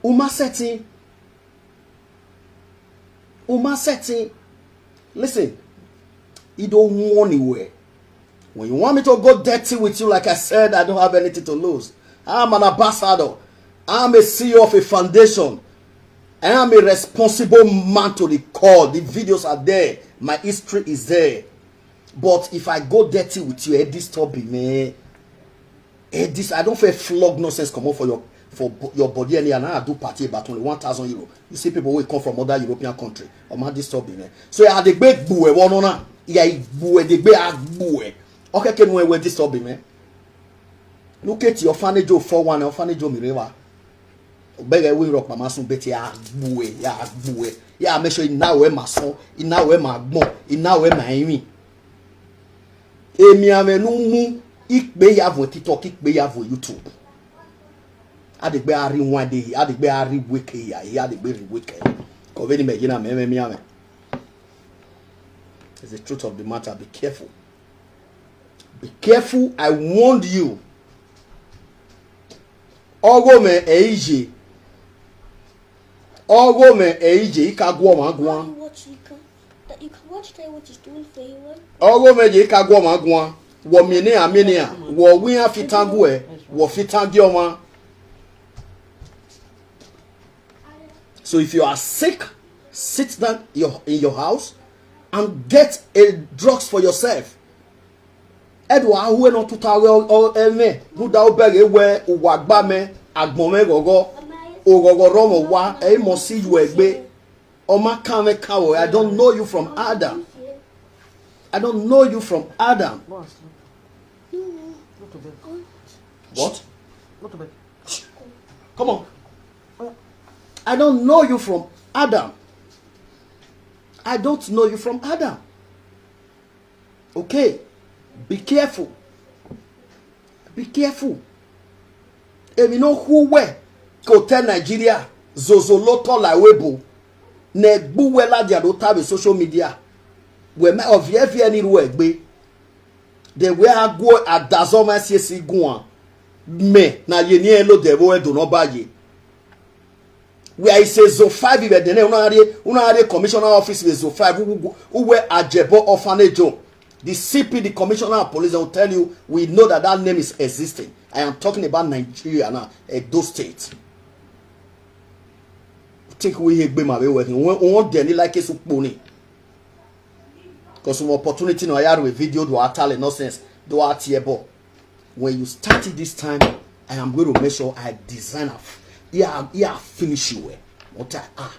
U ma seti. U ma seti. Listen. You don't want anywhere. When you want me to go dirty with you, like I said, I don't have anything to lose. I'm an ambassador. I'm a C E O of a foundation. I am a responsible man to the call. The videos are there. My history is there. But if I go dirty with you, it disturb me. Eh, this I don't feel flog nonsense come up for your for bo- your body anyhow. Now I do party about only one thousand euro. You see people who come from other European country. Or man disturb me. So yeah, they gbe gbu e one na. Yeah, gbu e they gbe agbu e. Okay, can we disturb me? Look at your orphanage four one, orphanage mi rewa. Bege we rock mama sun beti ya gbu e, ya gbu e. Ya make sure ina we ma son, ina we ma gbon, ina we ma yin. Emi ame nu mu ikpe ya vo TikTok, ikpe ya vo YouTube. Adegbe ari one day, adegbe ari weke ya, adegbe ri weke. Ko veni me gina me me mi ame. It's the truth of the matter. Be careful. Be careful. I warned you. Ogo me eije. Ogo me eije ikagwo ma gwan. Watch you can that you can watch there what is doing for you one. Ogo me je ikagwo ma gwan. Wo mene amene a. Wo wi afitangu e. Wo fitangi oma. So if you are sick, sit down your, in your house and get a drugs for yourself. Edu ahu eno tuta we o eme nuda obere we uwa gba me agbon me gogo ogogo romo wa e mo si you egbe. Oma kan me kawo. I don't know you from Adam. I don't know you from Adam. What? Come on. I don't know you from Adam. I don't know you from Adam. Okay, be careful. Be careful. Emi no who we go tell Nigeria zozo lo to la webo. Ne gbu we la dia do tabe social media. We me ovie vie ni ru egbe. De we agu adazo ma si esi guan. Me na ye ni e lo de bo e do no ba ye. Where I say zone five ibe dene una are una are commissioner office with zone five who who who were Ajebo orphanage home. The C P, the commissioner of police, will tell you we know that that name is existing. I am talking about Nigeria now, Edo State. Think we here be my way working. We want them like it's pony. Because some opportunity no I had with video do atale nonsense do atiebo. When you start it this time, I am going to make sure I design a f- yeah yeah finish you well. What I ah.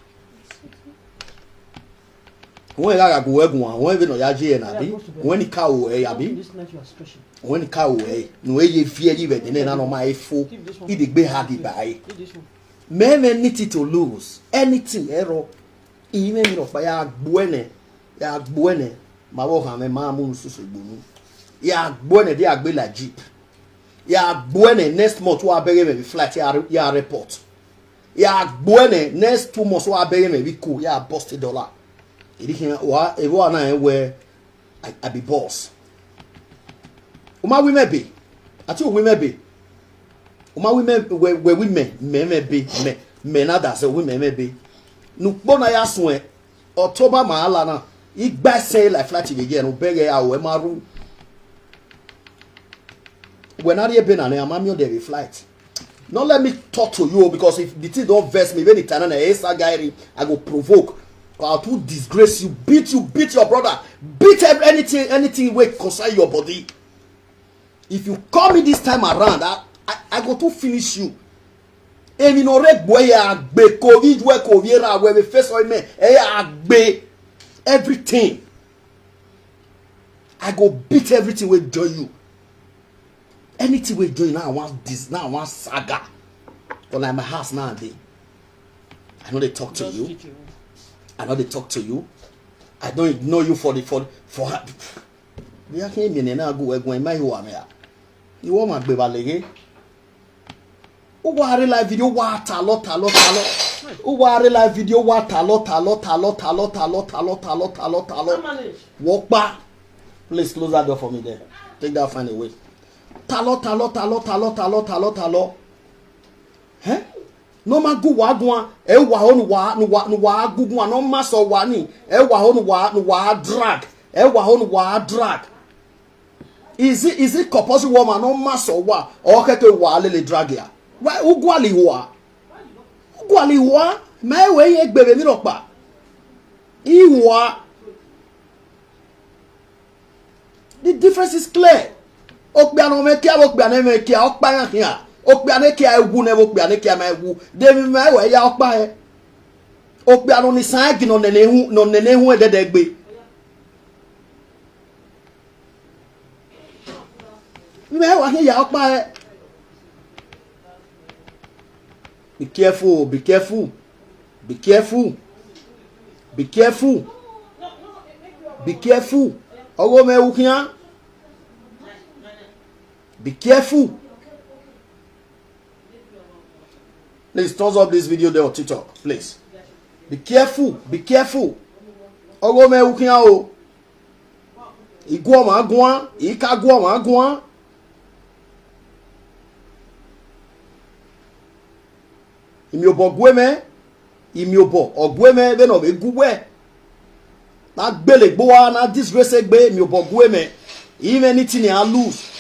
When I go work one, when we no ya je na bi, when the cow eh ya bi, This night you are stretching. When the cow eh, no eh ye fear you but then na no my fo, Keep this one. It the be hard by. Keep this one. Me me need it to lose anything error. Ime mi no pa ya gbuene, ya gbuene. Ma wo ha me ma mu susu gbunu. Ya gbuene de agbe la jeep. Ya gbuene next month wa bere me flight ya ya report. Ya gbuene next two months wa bere me bi ku ya bust dollar. Iri hin wa e wa na e we I, I be boss. Uma wi me be. Ati wi me be. Uma wi me we we wi me me me be me me na da se wi me me be. Nu po na ya sun e. October ma ala na. Igba se la flat be je no bere a we ma ru. When I be na I'm on the flight. No let me talk to you, because if the thing don't vex me, when it na esa gairi, I go provoke. Or I to disgrace you, beat you, beat your brother, beat ev- anything, anything wey concern your body. If you call me this time around, I, I, I go to finish you. Emi no re gboya gbe covid we covid ra we face oil me e ya gbe everything. I go beat everything wey join you. Anything wey join you now, I want this, now I want saga. But like my house now dey. I know they talk to you. I know they talk to you. I don't ignore you for the for for. Bí a kì í mìíràn náà gùn ẹ̀gbọ́n ẹ̀ máa ń wà mí à. Ìwọ máa gbé balẹ̀ yé. Ó wá rí live video wá ta lọ ta lọ ta lọ. Ó wá rí live video wá ta lọ ta lọ ta lọ ta lọ ta lọ ta lọ ta lọ ta lọ ta lọ. Wọ́n pa. Please close that door for me there. Take that fine away. Ta lọ ta lọ ta lọ ta lọ ta lọ ta lọ ta lọ. Ẹ́? No ma gu wa gun a, e wa ho nu wa nu wa nu wa gu gun a no ma so wa ni, e wa ho nu wa nu wa drag, e wa ho nu wa drag. Is it is it compulsory woman no ma so wa o ke ke wa le le drag ya? Wa u gu ali wa. U gu ali wa, ma e we ye gbe be mi no pa. I wa. The difference is clear. Okpe ano me kia, okpe ano me kia, okpa ya kia. Okpe ano kia ewu ne, okpe ano kia ma ewu. De mi ma ewe ya okpa e. Okpe ano ni sa egi no nene hu, no nene hu e dede gbe. Me wa ya okpa e. Be careful, be careful, be careful, be careful, be careful. Ogo me ukia. Be careful. Please thumbs up this video there on TikTok, please. Be careful, be careful. Ogo me ukia o. Iguoma guan, ika guoma guan. Imi obo gueme, imi obo ogueme be no be guwe. Na gbele gboa na disgrace gbe, imi obo gueme. Even anything I lose.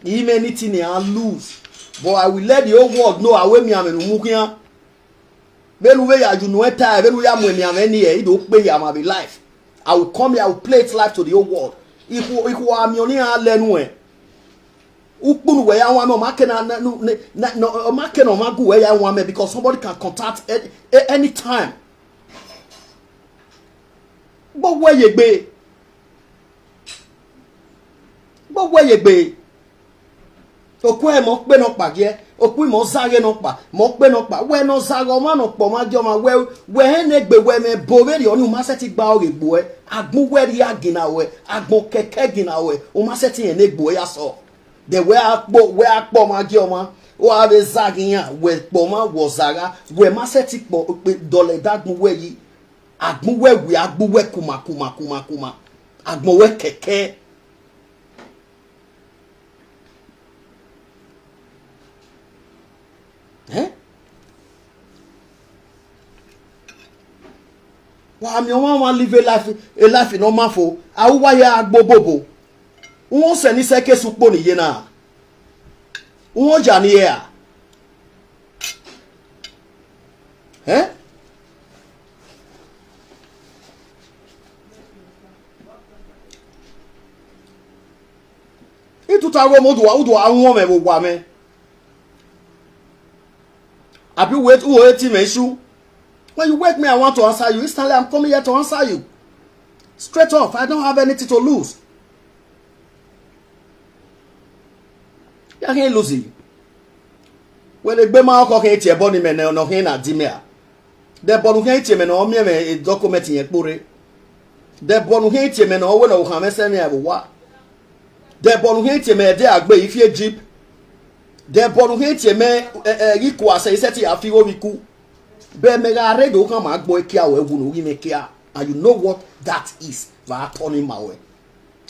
Even anything I lose. But I will let the whole world know awe mi amenu mukia. Benu we ya you know time, benu ya mu mi ameni e, ido pe ya ma be life. I will come here, I will play it live to the whole world. Iku iku ami oni a lenu e. Ukpunu we ya wa no ma ke na na no ma ke no ma gu we ya wa me because somebody can contact any, anytime. But where you be? But where you be? Okwe mo pe no pa je, okwe mo zage no pa, mo pe no pa. We no zago ma no po ma jo ma we we he ne gbe we me bo we ri oni ma se ti gba oge gbo e. Agbon we ri agina we, agbon keke gina we. O ma se ti he ne gbo ya so. De we akpo we akpo ma je o ma. O a be zagi ya we po ma wo zaga we ma se ti po pe dole dagbon we yi. Agbon we we agbon we kuma kuma kuma kuma. Agbon we keke. Eh? Wa mi wa wa live a life, a life in normal fo. Awu wa ya agbo bobo. Won se ni se ke supo ni ye na. Won ja ni ye a. Eh? Ituta wo mo duwa uduwa won me wo wa me. Abi wait, who wait me issue? When you wake me, I want to answer you. Instantly, I'm coming here to answer you. Straight off, I don't have anything to lose. Ya he lose. Well, egbe ma oko he tie boni me no he na di me a. De bonu he tie me no mi me document yen pore. De bonu he tie me no we no ha me se me a wa. De bonu he tie me de agbe ifie jeep. De bonu he tie me eh eh iku ase iseti afi wo biku. Be me ga re do kan ma gbo kia we wu no wi me kia. And you know what that is? Va turning my way.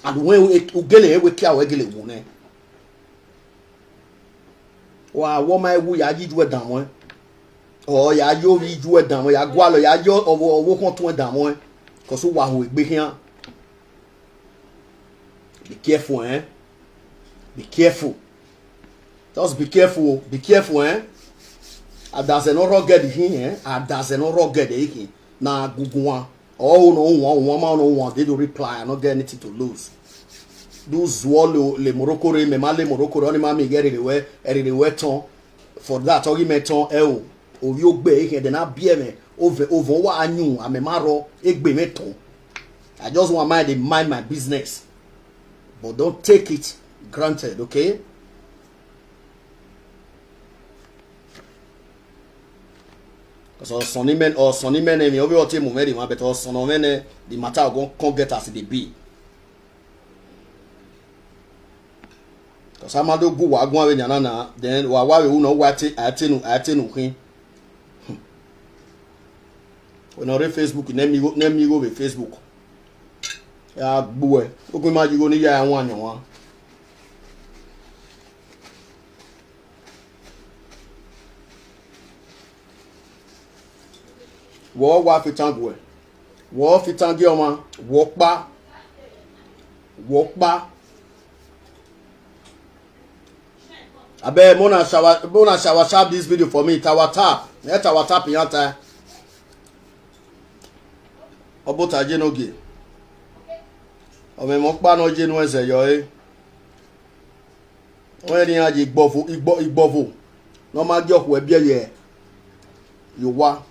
And when ugele we kia we gele wu ne. Wa wo ma ewu ya yi ju e dan mo. O ya yo yi ju e dan mo ya gwa lo ya yo owo owo kan tun e dan mo. Ko so wa ho egbe kian. Be careful, eh? Be careful. Just be careful. Be careful, eh? Adaze no rugged here, eh? Adaze no rugged here. Na guguwa. Oh no, one, one, man, no one. They do reply. I not get anything to lose. Do zuo le, le Morocco re, me ma le Morocco re. Oni ma mi get it away, it away ton. For that, ogi me ton, eh, oh. Ovi ogbe, eh, then I be me. Over, over, wa anyu, ame maro, egbe me ton. I just want mind, dey mind my business. But don't take it granted, okay? Because some men, or some men, eh, me obi ote mu me di ma, but some men, eh, the matter go come get as it be. Because amado gu wa gu awe nyana na, then wa wa we uno wa te, atenu, atenu hin. When I read Facebook, let me go, let me go with Facebook. Ya gbue. Ogun ma jigo ni ya wa nyan wa. Wo wa fitan gbue. Wo fitan gi oma. Wo pa. Wo pa. Abeg, mona shower, mona shower sharp this video for me. Tower tap. Eh, tower tap yan ta. Obota je no ge. Ome mo pa no je no eze yo, eh. When ni aje igbovo, igbo, igbovo. No ma ge okwe bie ye. You wa.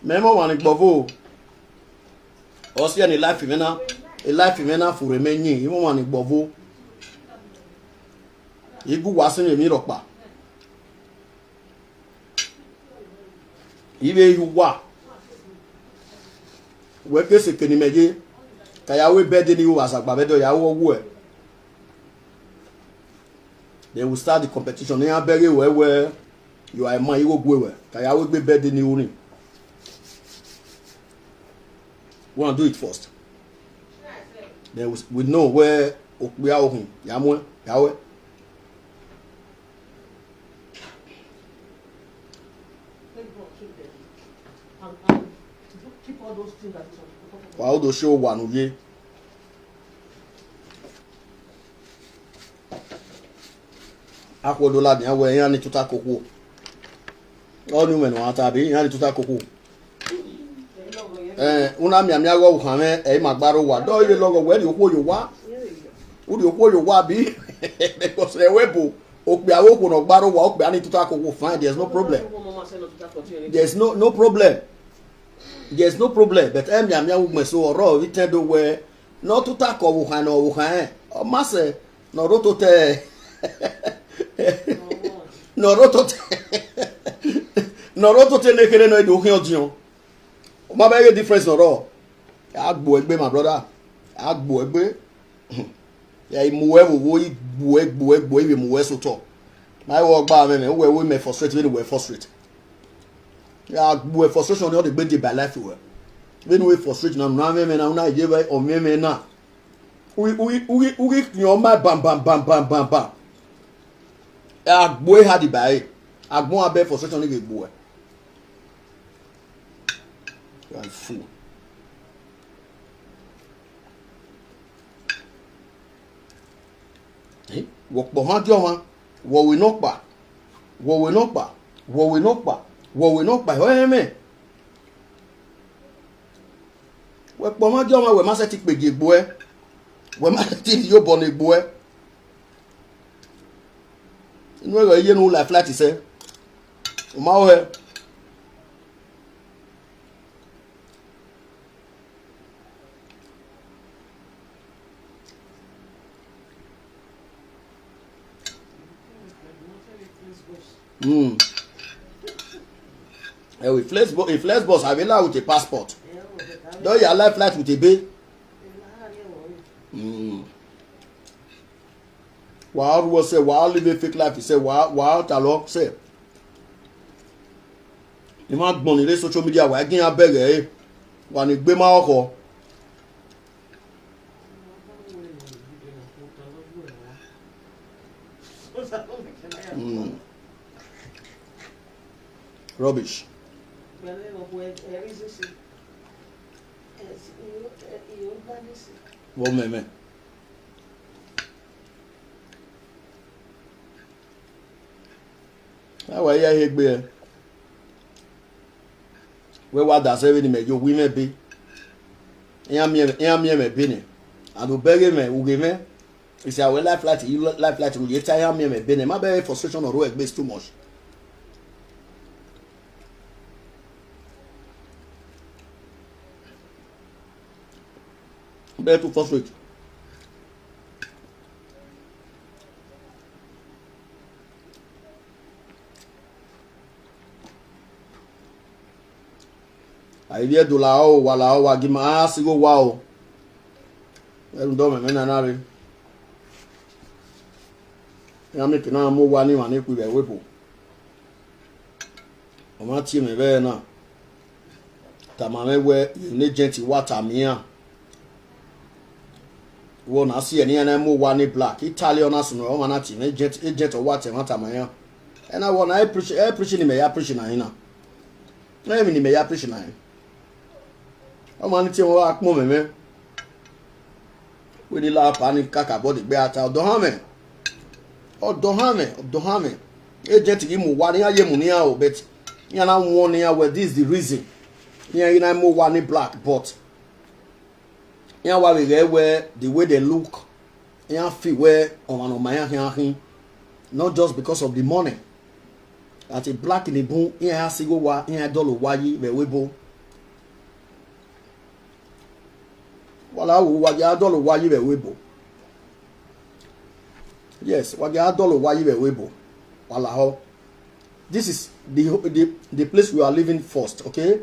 Me mo wa ni igbovo. Osi ni life me na, e life me na fure me nyi. Imo wa ni igbovo. Igu wa sin mi ropa. Ibe you wa. We ke se keni meje. Ka ya we bed ni wa sa gba bed ya wo wo. They will start the competition. Ni abere we we. You are a man, you go go we. Ka ya we gbe bed ni uni. We want do it first. Then we, we know where we are home. Ya mo, ya we. Wa o do show one ye. Akwo do la mi awe yan ni tuta koko. Onu me no ata bi yan ni tuta koko. Eh, una mi ami ago uhan me e ma gbaro wa. Do ile logo we di okwo yo wa. U di okwo yo wa bi. Because e we bo. Okpe awo okwo no gbaro wa, okpe ani tuta koko fine. There's no problem. There's no, no problem. There's no problem. But e mi ami awo me so oro wi ten do we. No tuta ko wo han, no wo han. O ma se, no ro to te. No ro to te. No ro to te ne kere no e do hin odion. O ma be get difference no ro. Agbo egbe, my brother. Agbo egbe. Ya imu we wo wo igbo egbo egbo iwe mu we so to. My wo gba me me we we me frustrate, we we frustrate. Ya agbo e frustration no dey gbede by life we. We we frustrate na na me me na na ye we o me me na. We we we we your my bam bam bam bam bam bam. Ya agbo e hard by. Agbo abe frustration ni gbo e. You are a fool. Eh? Wokpo ha di oma. Wo we no pa. Wo we no pa. Wo we no pa. Wo we no pa. Ho eme. Wekpo ma di oma we ma se ti pe gi egbo e. We ma se ti yo bo ni egbo e. Inu ero iye nu life flight se. O ma o he. Mm. Eh, with flex bo-, a flex boss, I will with a passport. Don't you alive flight with a bay? Mm. Wa ruo se, wa live a fake life se, wa, wa ta lo se. Ni ma gbon ni social media, wa gin abere e. Wa ni gbe ma oko. Mm. Rubbish. Wo me me. Awa ya he gbe. We wa da se we ni me yo wi me be. Ya mi ya mi me be ni. Ado bege me u ge me. Isi awe life flight, you life flight, you tell me, me bene. My baby frustration or work base too much. Be too frustrate. Ayi vie do la o, wa la o, wa gi ma a si go wa o. Eru do me me na na re. Ya mi kina mo wa ni wa ni ku be we po. O ma ti me be na. Ta ma me we ni agent wa ta mi ya. Wo na si e ni na mo wa ni black. Italian na sunu o ma na ti ni agent, agent o wa te ma ta ma ya. E na wo na e preach, e preach ni me ya preach na ina. Na mi ni me ya preach na ina. O ma ni ti wo a pon me me. We ni la pa ni kaka body gbe ata odo ha me. Odo ha me, odo ha me. Agent gi mo wa ni aye mo ni a o, but ya na won ni a we, this is the reason. Ya ina mo wa ni black, but ya wa we ge we the way they look. Ya feel we o ma no ma ya ya hin. Not just because of the money. Ati black ni bun, ya si go wa, ya dolo wa yi we we bo. Wala wo wa ya dolo wa yi we we bo. Yes, wa ya dolo wa yi we we bo. Wala ho. This is the, the, the place we are living first, okay?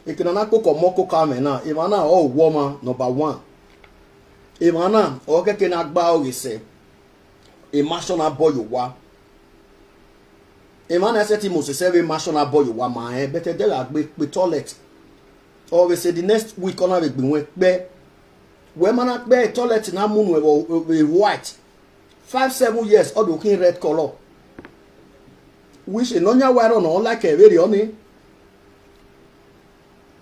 Ekena na koko mo koko ame na, e ma na o wo ma number one. E ma na o keke na gba o gese. E ma so na boy wa. E ma na se ti mo se se we ma so na boy wa ma e, but e de la gbe pe toilet. O we say the next week ona we gbin we pe. We ma na pe toilet na mu nu e wo, we white. Five, seven years, all the kin red color. Which e no nya wa ro no like e very oni.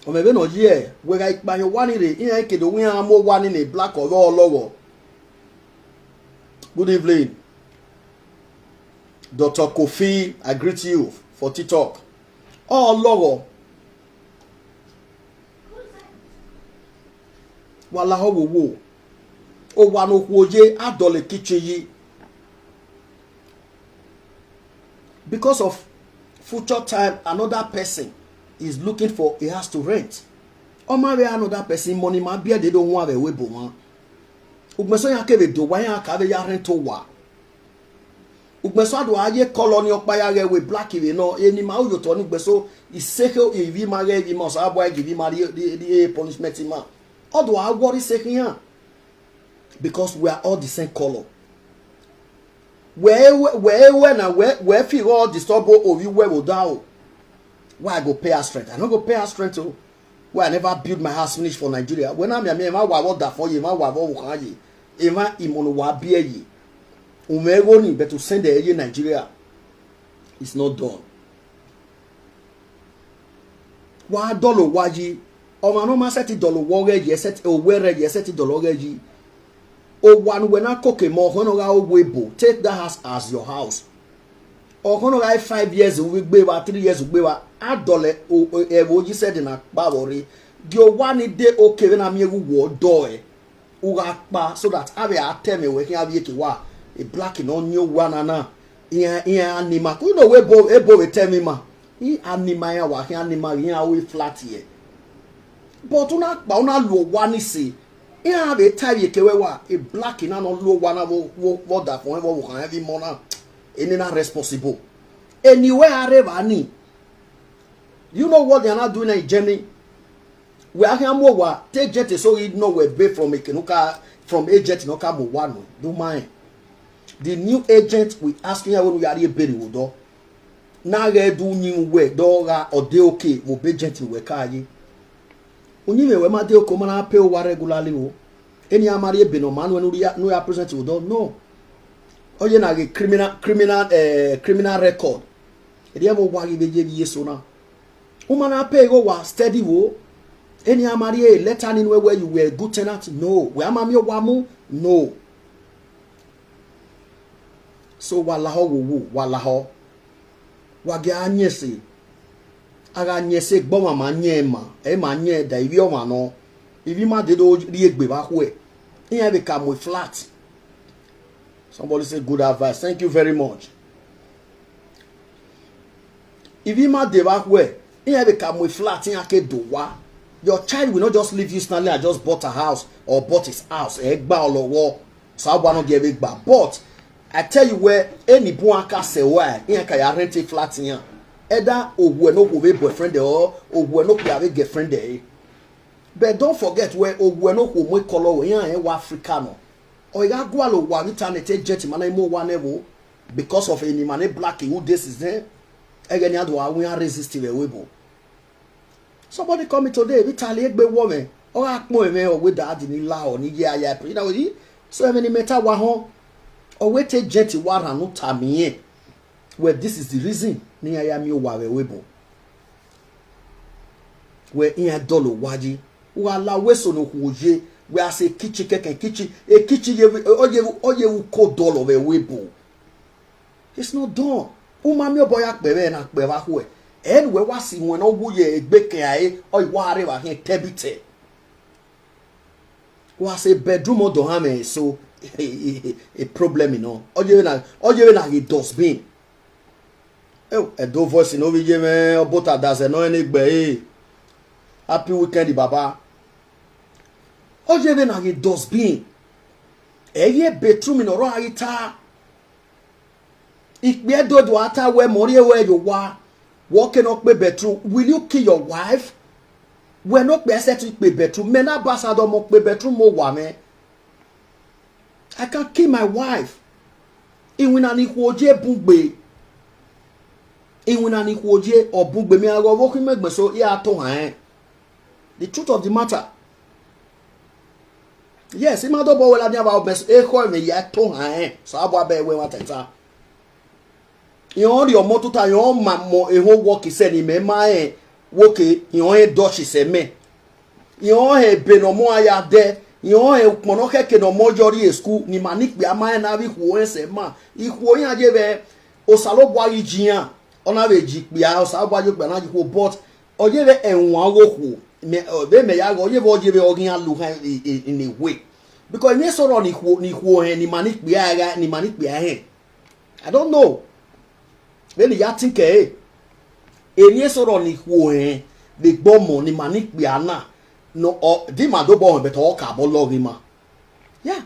O me be no ye, we ga ipa yo wa ni re, iyan ke do wi an mo wa ni ni black o lo lo. Good evening. Doctor Kofi, I greet you for TikTok. O lo. Wala ho wo wo. O wa no ku oye adole kitchen yi. Because of future time, another person is looking for a house to rent. O ma we another person money ma be they don't want we bo wan. Ugmeso ya ke be do wa ya ka be ya rent o wa. Ugmeso adu aye colony okpa ya ge we black iwe no. Eni ma uyo to ni ugmeso iseke ivi ma ge ivi ma so abo ivi ma di di punishment ma. Odo a worry seke ya. Because we are all the same color. Where where where na where where fi all disturb o we we go down. Why I go pay house rent? I no go pay house rent o. Where I never build my house finish for Nigeria. When I'm here, ma wa what that for you, ma wa what can you. Ema imono wa be ye. Umego ni but to send the ye Nigeria. It's not done. Wa dolo wa yi. O ma no ma set dolo wo re ye set o we re ye set dolo re yi. O wa nu we na koke mo hono ga o we bo. Take that house as your house. O hono ga five years we gbe wa, three years we gbe wa. Adole o e wo yi set na pa wo re. Di o wa ni de o ke we na mi ewu wo do e. Uga pa so that ave a tell me we kin ave ke wa. A black no new one na. Iya iya anima. Ku no we bo e bo we tell me ma. I anima ya wa kin anima ya we flat here. But una pa una lo wa ni se. Iya ave tell ye ke we wa. A black na no lo wa na wo wo wo da fun wo wo kan every morning. Eni na responsible. Anywhere I ever ni. You know what they are not doing in Germany? We are here more wa take jet so he no we be from Ekenuka from agent no ka mo wa no do mine. The new agent we asking ya when we are here beri wo do. Na ge do nyi we do ga o de okay wo be agent we ka yi. Unyi me we ma de oko ma na pay wa regularly o. Any amari ebe no man when we are no ya present wo do no. Oye na ge criminal criminal eh criminal record. Edi emo wa gi beje bi yeso na. Uma na pay go wa steady wo. Any amari e letter ni we where you were good tenant no. We ama mi wa mu no. So wala ho wo wo wala ho. Wage anyese. Aga anyese gboma ma nye ma. E ma nye da ivi oma no. Ivi ma de do ri egbe ba hwe. Iya be ka mo flat. Somebody say good advice. Thank you very much. Ivi ma de ba hwe. Iya be ka mo flat in ake do wa. Your child will not just leave you standing and just bought a house or bought his house. E gba olowo. So I wanna give it back. But I tell you where any buaka se why. Iya ka ya rent a flat in. Either owe no go be boyfriend or owe no go be girlfriend there. But don't forget where owe no go mo color we yan e wa Africa no. O ya gwa lo wa internet e jet man mo wa nevo because of any man black who this is there. Again, you do we are resistive we bo. Somebody call me today, we tell you be woman. Or I know me or with dad in la or ni ya ya. You know, so many matter wa hon. Or we take jet wa ranu tamie. Well, this is the reason. Ni ya mi wa we bo. We in a dolo waji. Wa la we so no huye. We are say kitchen keke kitchen. A kitchen ye o ye o ye ko dolo we we bo. It's not done. Uma mi oboya pe we na pe wa hwe. En we wa si won o wuye egbe ke aye. O wa re wa hin tebite. Wa say bedroom o do ha me so a problem, you know. O ye na o ye na he dustbin. E do voice no we ye me obota da se no ene gbe e. Happy weekend, Baba. O ye na he dustbin. E ye bedroom no ro aita. Ikpe do do ata we mori we yo wa. Wo ke no pe bedroom. Will you kill your wife? We no pe set pe bedroom. Me na ambassador mo pe bedroom mo wa me. I can kill my wife. Iwina ni huoje bungbe. Iwina ni huoje obungbe mi ago wo ki megbe so ya to han. The truth of the matter. Yes, ima do bo wela ni aba obes e ko me ya to han. So abo abe we wa teta. Yon ri omo tuta yon ma mo e ho wo ki se ni me ma e wo ke yon e do shi se me. Yon he be no mo aya de. Yon he ukmono keke no mo yori e school ni ma ni pe ama e na vi huo e se ma. I huo yan je be osalo bwa yi jiyan. Ona ve ji pe a osalo bwa yo pe na ji huo, but o je be e won wo huo. Me o be me ya go je be o je be o gin alu ha in a way. Because ni so ro ni huo ni huo he ni ma ni pe a ga ni ma ni pe a he. I don't know. Then you think eh. Eni e so ro ni huo he. The gbomo ni ma ni pe a na. No o di ma do bo but o ka bo lo ri ma. Yeah.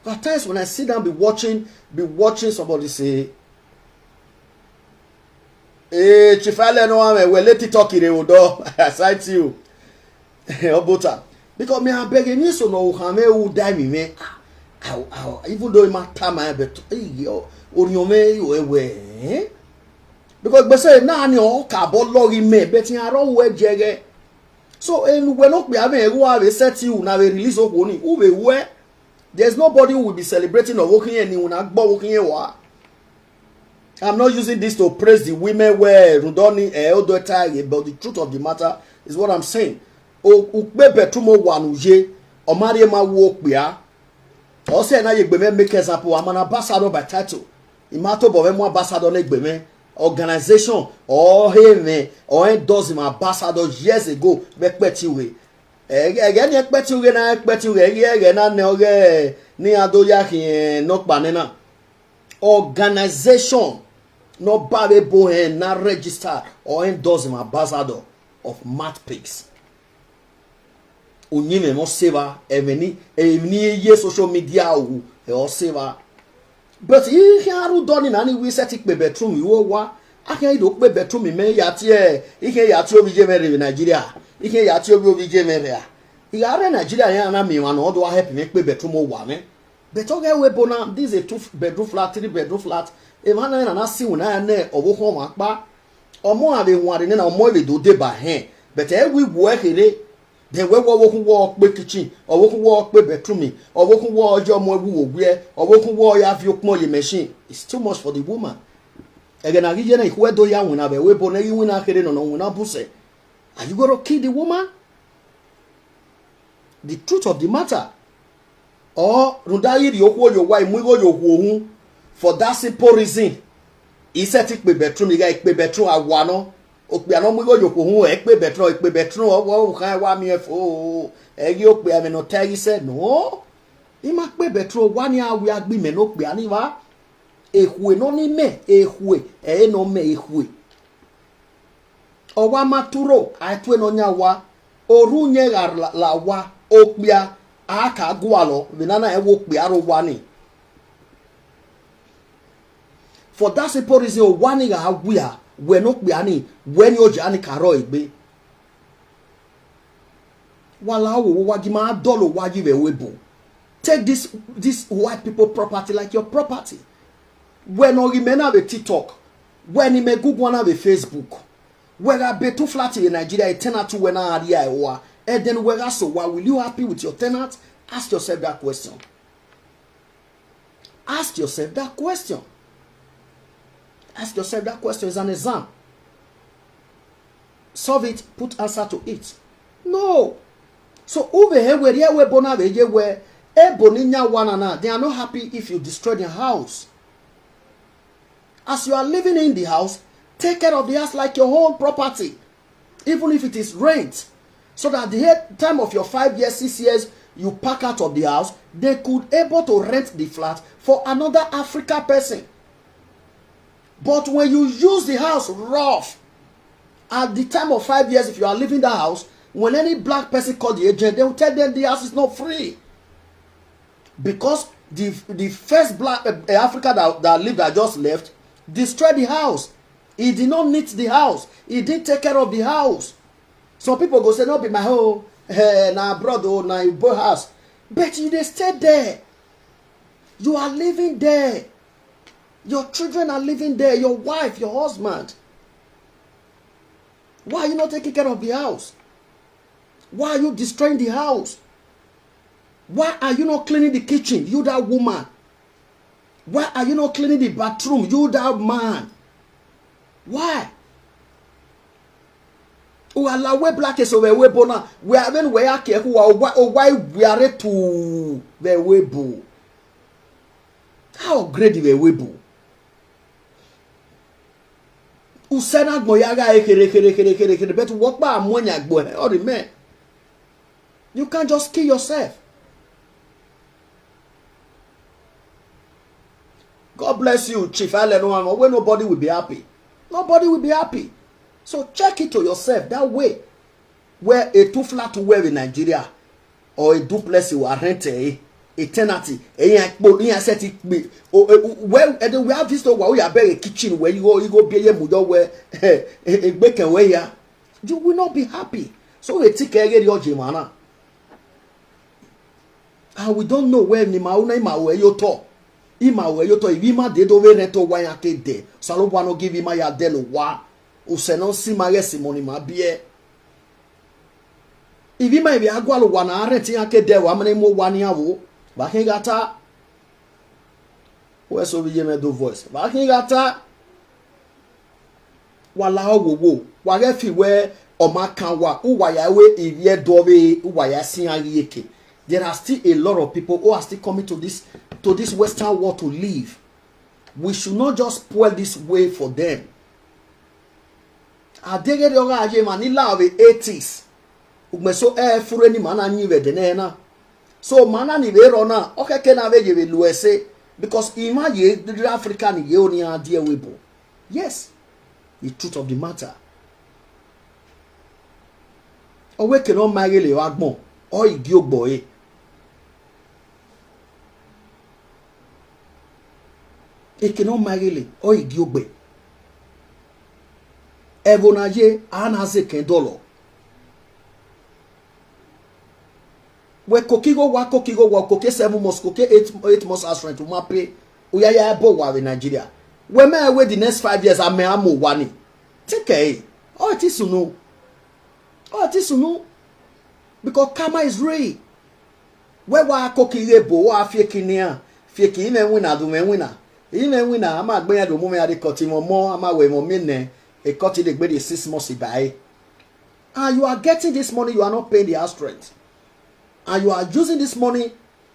At times when I sit down, be watching, be watching somebody say, "Hey, Chief Allen, no, I'm well, let it talk in a do." I sight you. Obota. Because me, I beg you, so no, how me who die me, me. I, I, even though my time, I bet, hey, yo, or you may, you away, eh? Because but say, na ni o ka bo lori me, but in a wrong way, jege. So, and we not be having a who have a set you, now we release of warning, who we where? There's nobody who will be celebrating or working any una gbo working wa. I'm not using this to praise the women where Rudoni eh, Odo Etage, but the truth of the matter is what I'm saying. O ukpe betumo wanu ye, omari ma wo pia. O se na ye gbe me make example, I'm an ambassador by title. Imato bo mo ambassador na gbe me. Organization or he me or endorse my ambassador years ago. Be peti we. Ege ni ekpeti uge na ekpeti uge ege ege na ne oge ni ado ya hi no kpane na. Organization no ba be bo he na register or endorse my ambassador of Mad Pigs. Unyi me mo seva eveni eveni ye social media u e o seva. But ihe arụ dọni na ni wi set ikpe bedroom iwo wa. Aka ido kpe bedroom me ya tie ihe ya tie obi je mere Nigeria. Ihe ya tie obi obi je mere ya. Ihe are Nigeria ya na mi wa no do help me kpe bedroom o wa me. But oge we bona this a two bedroom flat, three bedroom flat. E ma na na si una ya ne owo ho wa pa. Omo ave ware ne na omo eve do de ba he. But e wi wo e kere. Then we wo wo kun wo pe kitchen, or wo kun wo pe bedroom, or wo kun wo ojo mo ewu wo gbe, or wo kun wo ya fi okun ye machine. It's too much for the woman. Ege na gije na ihu edo ya wina be we bo na yi wina kere no no wina buse. Are you going to kill the woman? The truth of the matter. Or runda iri okwo yo wa imu igo yo ohun for that simple reason. Ise ti kpe bedroom, iga ikpe bedroom awa no. Okpia no mu igo yoko hu, ekpe bedroom, ikpe bedroom, owo uhan wa mi efo. Egi okpia me no tell ise no. Ima kpe bedroom, wa ni awi agbi me no kpia ni wa. Ehwe no ni me, ehwe, e no me ehwe. Owa maturo, aitwe no nya wa. Oru nye gar la, la wa, okpia, aka gualo, vinana e wo kpia ro wa ni. For that simple reason, o wa ni ga awia, we no kpia ni, we ni oja ni karo igbe. Wala wo wa gi ma dolo wa gi we webo. Take this, this white people property like your property. When no remain have a TikTok, when he may Google and have a Facebook, where a be two flat in Nigeria, a tenant to when I are, and then where so why will you happy with your tenant? Ask yourself that question. Ask yourself that question. Ask yourself that question. It's an exam. Solve it, put answer to it. No. So uve he where ye we bona ve ye we e boni nya wa na na. They are not happy if you destroy their house. As you are living in the house, take care of the house like your own property. Even if it is rent, so that the time of your five years, six years, you pack out of the house, they could able to rent the flat for another Africa person. But when you use the house rough, at the time of five years, if you are leaving that house, when any black person call the agent, they will tell them the house is not free. Because the, the first black, uh, Africa that, that lived, that just left, destroyed the house. He did not knit the house. He didn't take care of the house. Some people go say, "No be my home, eh, na abroad, oh, na Igbo house." But you dey stay there. You are living there. Your children are living there. Your wife, your husband. Why are you not taking care of the house? Why are you destroying the house? Why are you not cleaning the kitchen? You that woman. Why are you not cleaning the bathroom? You that man. Why? Uhala we black is over we bona. We are when we are ke who are why, oh, why we are to the webo. How great the webo. Usena gbo ya ga ekere, ekere, ekere, ekere, ekere. But what ba amonya gbo he or the man? You can't just kill yourself. God bless you, Chief Allen Oamo. Where nobody will be happy. Nobody will be happy. So check it to yourself that way. Where a two flat where in Nigeria or a duplex you are rent a, a tenancy, a ya kpo, a set it be. Oh, eh, where, eh, we have this store where we are bury a kitchen where you go, you go be a mudo where, eh, eh, eh, bake and where ya. You will not be happy. So we take care of your jemana. And we don't know where ni ma una ima we yo to. Ima we yo to, if ima de do we rent o wa ya ke de. Salo wa no give ima ya de lo wa. Use no si ma yes money ma bie. If ima ibi agwa lo wa na rent ya ke de wa mane mo wa ni awo. Ba ke gata. We so bi ye me do voice. Ba ke gata. Wala owowo, wage fi we oma kan wa, uwa ya we ivie dove, uwa ya si ari eke. There are still a lot of people who are still coming to this, to this Western world to live. We should not just spoil this way for them. Adegede oga aje ma ni la of the eighties. Ugme so e fure ni mana nyi ve de ne na. So mana ni ve ro na, okeke na ve ye ve lu ese. Because ima ye Africa ni ye oni adie we bo. Yes, the truth of the matter. Owe ke no magele o agbon, o igi ogbo e. E ke no magele, o igi ogbe. Evo na ye, a na ze ken dolo. We kokigo wa, kokigo wa, koke seven months, koke eight, eight months house rent, uma pay. Uya ya bo wa we Nigeria. We me we the next five years, ame amo wani. Take care. Oh, it is no. Oh, it is no. Because karma is real. We wa koki ye bo wa fie kinia. Fie ki ime wina du me wina. Ime wina, ama gbe ya do mo me ade koti mo mo, ama we mo me ne. E koti de gbe de six months ibae. And you are getting this money, you are not paying the house rent. And you are using this money,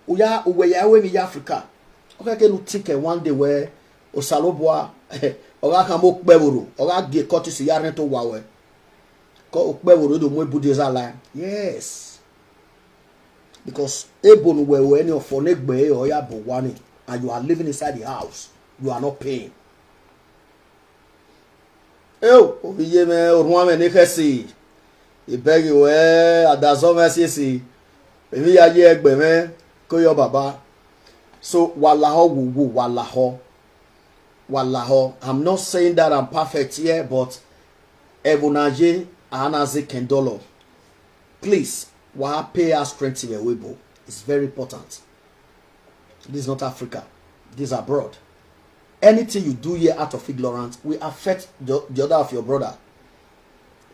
uya, uwe ya we mi Africa. Okay, can you think, eh, one day where Osalobua, Oga kamo kpevoro, oga ge koti si yaren to wawe. Ko okpevoro do mwe budeza line. Yes. Because ebon we we ni ofo ne gbe oya bo wani, and you are living inside the house. You are not paying. Eu, oviye me, orua me ni kesi. Ibegi we, adazo me sisi. Evi ya ye egbe me, ko yo baba. So, walaho wo wo, walaho. Walaho. I'm not saying that I'm perfect here, but Evonaje Anazi Kendolo. Please, wa pay us twenty we webo. It's very important. This is not Africa. This is abroad. Anything you do here out of ignorance will affect the, the other of your brother.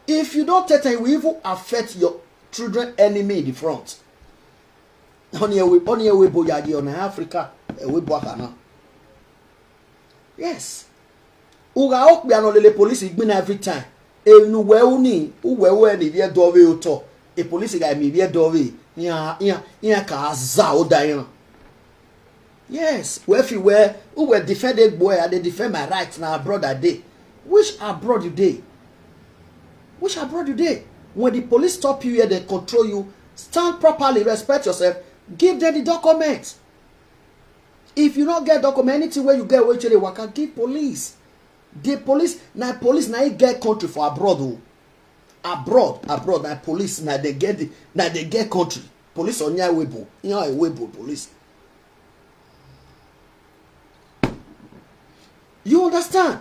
If you don't take time, it will even affect your children enemy in the front. Only a way, only a way, boy, you on Africa, a way back now. Yes. Uga okpe ano lele police igbina every time. Enu we uni, uwe we ni vie dove oto. E police ga mi vie dove. Nya, nya, nya ka za o da yan. Yes, we fi we, who will defend a boy, and they defend my right now abroad that day. Which abroad you dey? Which abroad you dey? When the police stop you here, they control you. Stand properly, respect yourself. Give them the document. If you not get document, anything where you get, where you dey waka, give police. The police, na police, na e get country for abroad o. Abroad, abroad, na police, na they get the, na they get country. Police on your webo, your webo police. You understand?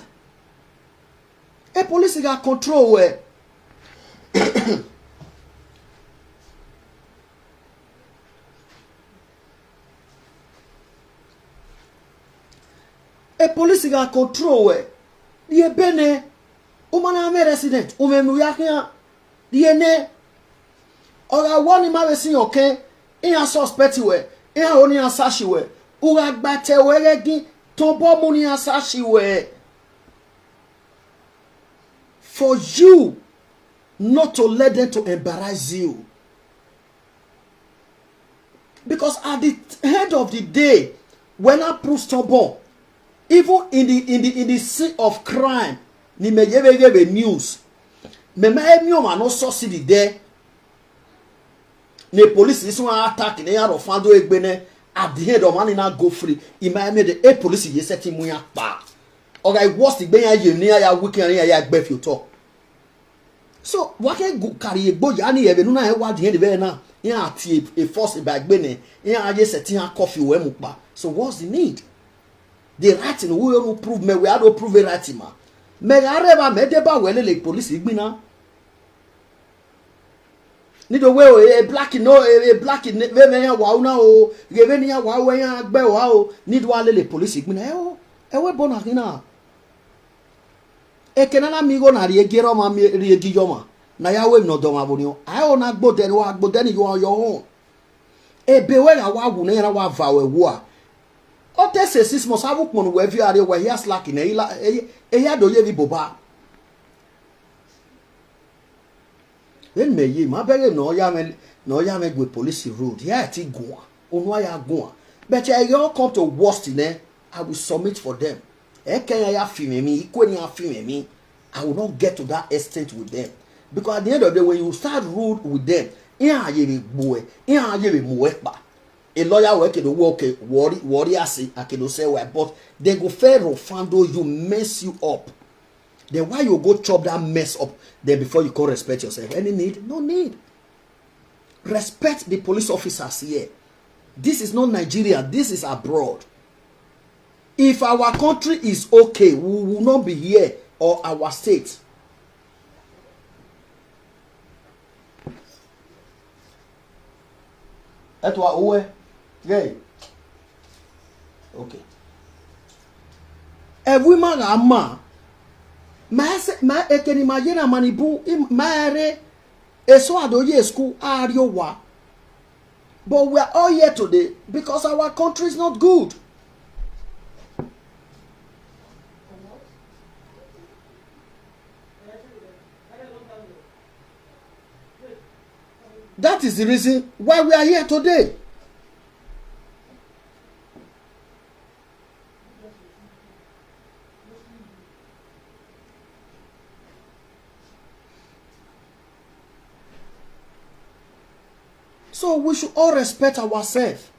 A police got control where. A police got control where. The ebene, umana me resident, umenu yakia. The ene, or I want him have a senior ken, in a suspect where, in a only a sashi where, uga bate where again, tombo money a sashi where. For you not to let them to embarrass you. Because at the end of the day, when I prove stubborn, even in the in the in the sea of crime, ni me yebe yebe news. Me me emi o ma no so see the there. Ne police this one attack ne yaro fando egbene. At the end of money na go free. Ima me the a police ye set him ya pa. Or I was the gbe ya ye ni ya weekend ya ya gbe fi to. So, wa ke go carry egbo ya ni ebe nuna e wa di end be na. Ya ati e, e force ba gbe ne. Ya aye setting ha coffee we mu pa. So what's the need? The writing we no prove me, we had to prove it writing ma. Me ga re ba me de ba we le le police igbina. Ni do we o e black no e e black ne we me ya wa una o. Ge be ni ya wa we ya gbe wa o. Ni do wa le le police igbina e o. E we bona kina. Ekena na migo na ri egi roma mi ri egi yoma. Na ya we no doma bonio. Ayo na gbode wa gbode ni yo yo ho. Ebe we ga wa wu na ya na wa va we wu a. O te se six months awu kpon we vi are we here slack na ila e e ya do ye vi boba. When me ye ma bere no ya me no ya me gwe police road. Ya ti gwa. Onu ya gwa. But I all come to worst ne. I will submit for them. Ekenya ya fi me mi, ikwe ni ya fi me mi. I will not get to that extent with them. Because at the end of the day, when you start rude with them, in a ye be boy, in a ye be moekba. A lawyer will kedo work worry worry ase akedo say well, but they go fair fando you mess you up. Then why you go chop that mess up? Then before you come respect yourself, any need? No need. Respect the police officers here. This is not Nigeria. This is abroad. If our country is okay, we will not be here or our state. Etwa uwe. Gay. Okay. Every man a man. Ma se ma ekeni ma yena manibu im ma ere. Eso adoye school ariowa. But we are all here today because our country is not good. That is the reason why we are here today. So we should all respect ourselves.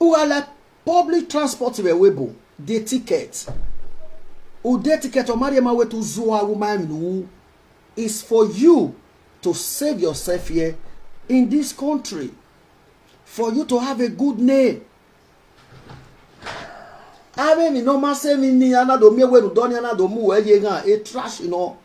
Uga like public transport we webo the ticket. U the ticket or marry ma we to zua woman who is for you to save yourself here in this country, for you to have a good name. Ave mi no ma se mi ni ana do mi we do ni ana do mu we ye gan e trash no.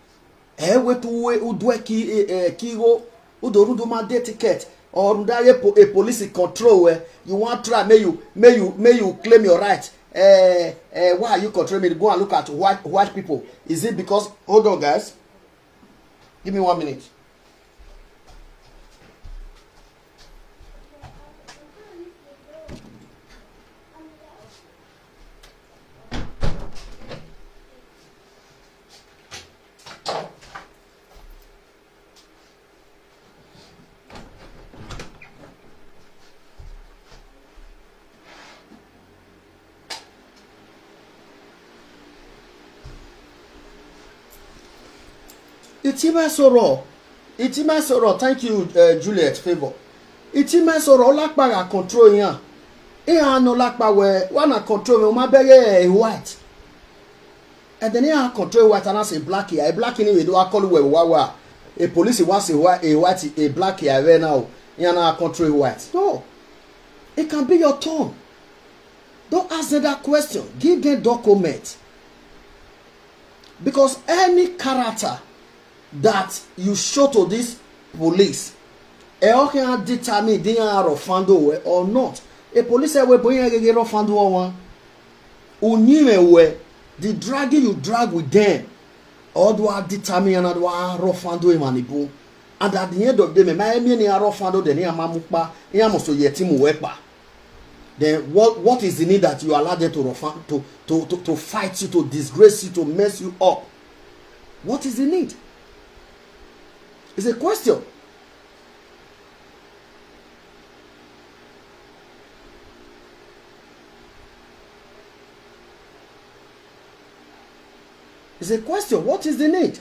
E we tu we u do e ki e, e ki go u do ru do ma de ticket or ru da ye po, e police control we. You want try may you may you may you claim your right. Eh, eh, why are you controlling me? Go and look at white white people. Is it because, hold on, guys, give me one minute. Itima Soro, Itima Soro, thank you, uh, Juliet Favor. Itima Soro, Olakpa ga control yan. E ano Olakpa we, wana control me, o ma bere e white. And then I control white and I say black here. A black in the way do I call we wawa. A police was a white, a white, a black here right now. You know, control white. No, it can be your turn. Don't ask them that question. Give them document. Because any character that you show to this police, e o can determine the are of fando or not. A police e we boy e get of fando one. Unyime we the drag you drag with them. Or do I determine and do I rough fando him and ibu. And at the end of the day, me my me ni a rough fando then he a mamukpa, he a muso yetimu wepa. Then what what is the need that you allow them to rough to to to, to fight you, to disgrace you, to mess you up? What is the need? It's a question. It's a question. What is the need?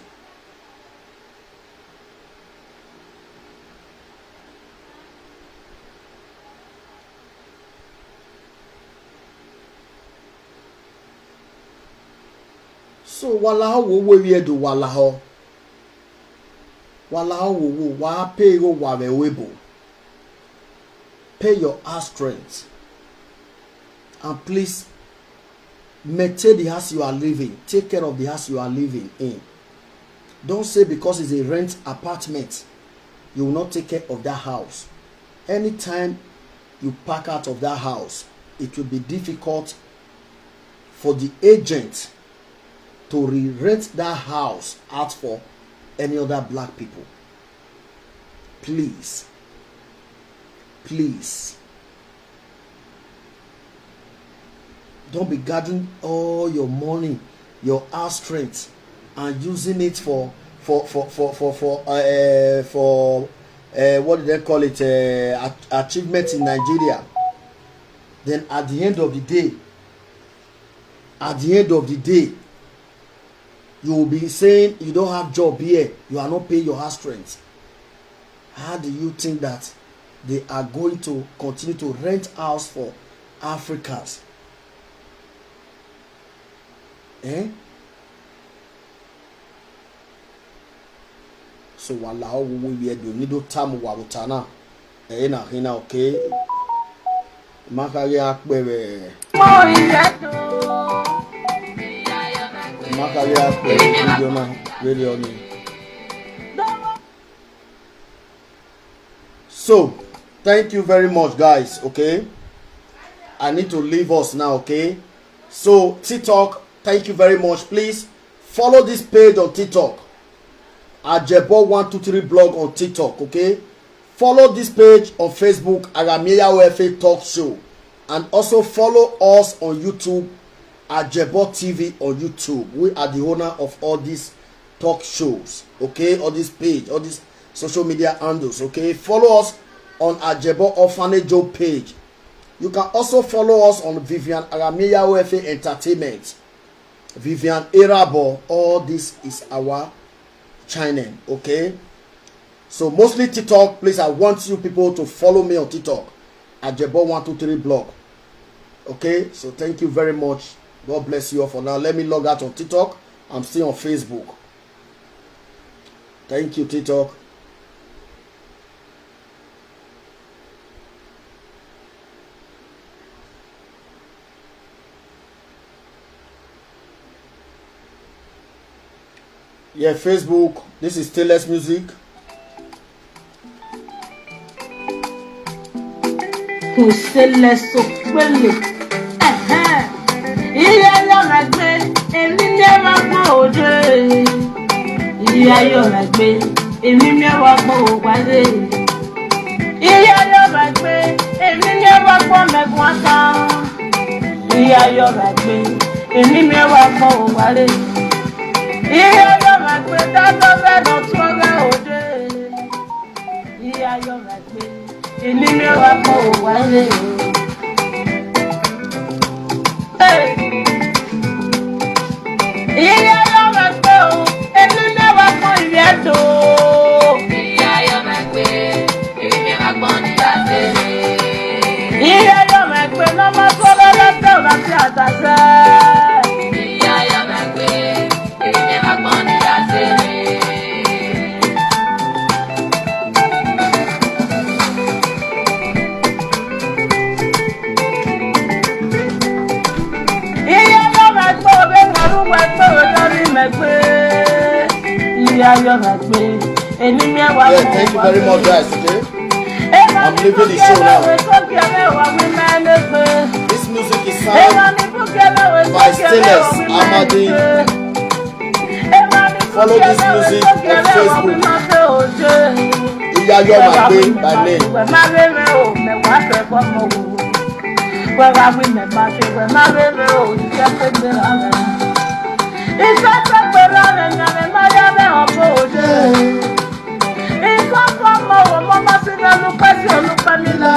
So wala ho wo we wie do wala ho. Wala ho wo wo wa pay go wa we webo. Pay your house rent. And please maintain the house you are living. Take care of the house you are living in. Don't say because it's a rent apartment, you will not take care of that house. Anytime you pack out of that house, it will be difficult for the agent to re-rent that house out for any other black people. Please, please, don't be gathering all your money, your house rent, and using it for for for for for for uh, for uh, what do they call it, uh, achievement in Nigeria. Then at the end of the day, at the end of the day, you will be saying you don't have job here, you are not paying your house rent. How do you think that they are going to continue to rent house for Africans? Eh? So wala wo wo ye do ni do tam wa utana. Eh, na hina, okay. Makage akpere. Makage akpere video na really on. So, thank you very much, guys. Okay, I need to leave us now. Okay, so TikTok, thank you very much. Please follow this page on TikTok, Ajebo one two three blog on TikTok. Okay, follow this page on Facebook, Aramieya O F A Talk Show, and also follow us on YouTube, Ajebo T V on YouTube. We are the owner of all these talk shows, okay, all this page, all these social media handles, okay. Follow us on Ajebo Orphanage Home page. You can also follow us on Vivian Aramiya O F A Entertainment, Vivian Erabo. All this is our channel, okay? So mostly TikTok, please, I want you people to follow me on TikTok, Ajebo one two three blog. Okay, so thank you very much. God bless you all for now. Let me log out on TikTok. I'm still on Facebook. Thank you, TikTok. Yeah, Facebook. This is Stainless Music. Kò ṣẹlẹ̀ sọpẹ́lẹ̀. Ẹ̀hẹ́n. Iye yọ rẹ̀ gbé, èmi ní ẹ máa gbọ́ òde. Iye yọ rẹ̀ gbé, èmi ní ẹ máa gbọ́ òwálé. Iye yọ rẹ̀ gbé, èmi ní ẹ máa gbọ́ mẹ́gun ata. Iye yọ rẹ̀ gbé, èmi ní ẹ máa gbọ́ òwálé. Iye yọ rẹ̀ gbé, dájọ́ bẹ́ẹ̀ lọ tún ọ̀rẹ́ òde. Iye yọ rẹ̀ gbé, èmi ní ẹ máa gbọ́ òwálé. Hey. Iye yọ rẹ̀ gbé o, èmi ní ẹ máa gbọ́ ìrẹ́ tó. Iye yọ rẹ̀ gbé, èmi ní ẹ máa gbọ́ nígbà tẹ̀lé. Iye yọ rẹ̀ gbé, lọ́mọ tó lọ́lọ́tẹ̀ ọ̀la ti àtàṣẹ́. Iye yọ rẹ̀ gbé, èmi ní ẹ máa gbọ́ nígbà tẹ̀lé. Iye yọ rẹ̀ gbé, òwe kọ̀ọ̀rù wẹ̀ gbé, òwe lórí mẹ̀ gbé. Iye yọ rẹ̀ gbé, èmi ní ẹ wá. Yeah, thank you very much, guys. Okay, I'm leaving the show now. This music is sound by Stainless Amadi. Follow this music on Facebook. Iyayo Magbe by name. Ìfẹ́ fẹ́ pẹ̀lú ọ̀rẹ́ mi, àmì máa yá bẹ́ẹ̀ ọ̀pọ̀ òde. Ìfẹ́ fọ́ ọmọ wò mọ́ mọ́ sí ní olùpẹ́ sí olùpẹ́ mi lọ.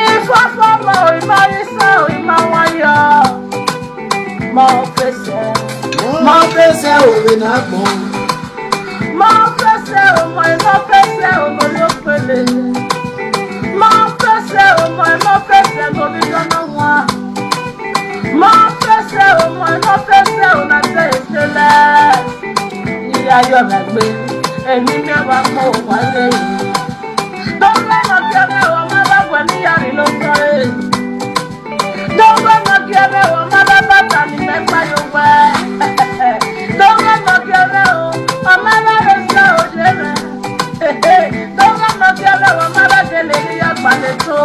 Ìfẹ́ fọ́ ọmọ wò ìmọ̀ ayé sọ ìmọ̀ wọn yọ. Mọ fẹsẹ̀, mọ fẹsẹ̀ òwe náà gbọ́n. Mọ fẹsẹ̀ ọmọ ìmọ̀ fẹsẹ̀ ọmọ ló pele. Mọ fẹsẹ̀ ọmọ ìmọ̀ fẹsẹ̀ lórí lọ́nà wọn. Mọ fẹsẹ̀ ọmọ ìmọ̀ fẹsẹ̀ ọmọ tẹ̀ ìṣẹ̀lẹ̀. Iyayo Magbe, èmi ní ẹ máa gbọ́ òwálé. Dókítà náà kí ẹ bẹ́ẹ̀ wọ́n má bá wẹ̀ níyàrí ló sọ ẹ́. Dókítà náà kí ẹ bẹ́ẹ̀ wọ́n má bá bàtà ní mẹ́fà yóò wẹ̀. Dókítà náà kí ẹ bẹ́ẹ̀ o, ọmọ aláwẹ̀ sọ òde rẹ̀. Dókítà náà kí ẹ bẹ́ẹ̀ wọ́n má bá délé ní yàgbálẹ̀ tó.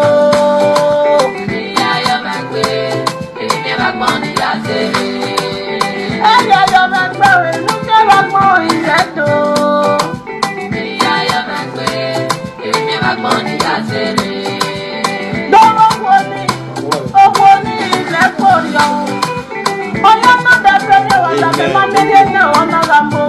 Iyayo Magbe, èmi ní ẹ máa gbọ́ nígbà tẹ̀lé. Iyayo Magbe, èmi ní ẹ máa gbọ́ ìrẹ́ tó. Iyayo Magbe, èmi ní ẹ máa gbọ́ nígbà tẹ̀lé. Lọ́wọ́ wo ni, owó ní ilẹ̀ kò yọ. Ọlọ́mọdé fẹ́rẹ̀ wà lábẹ́ máa ń lé ní àwọn náírà mọ́.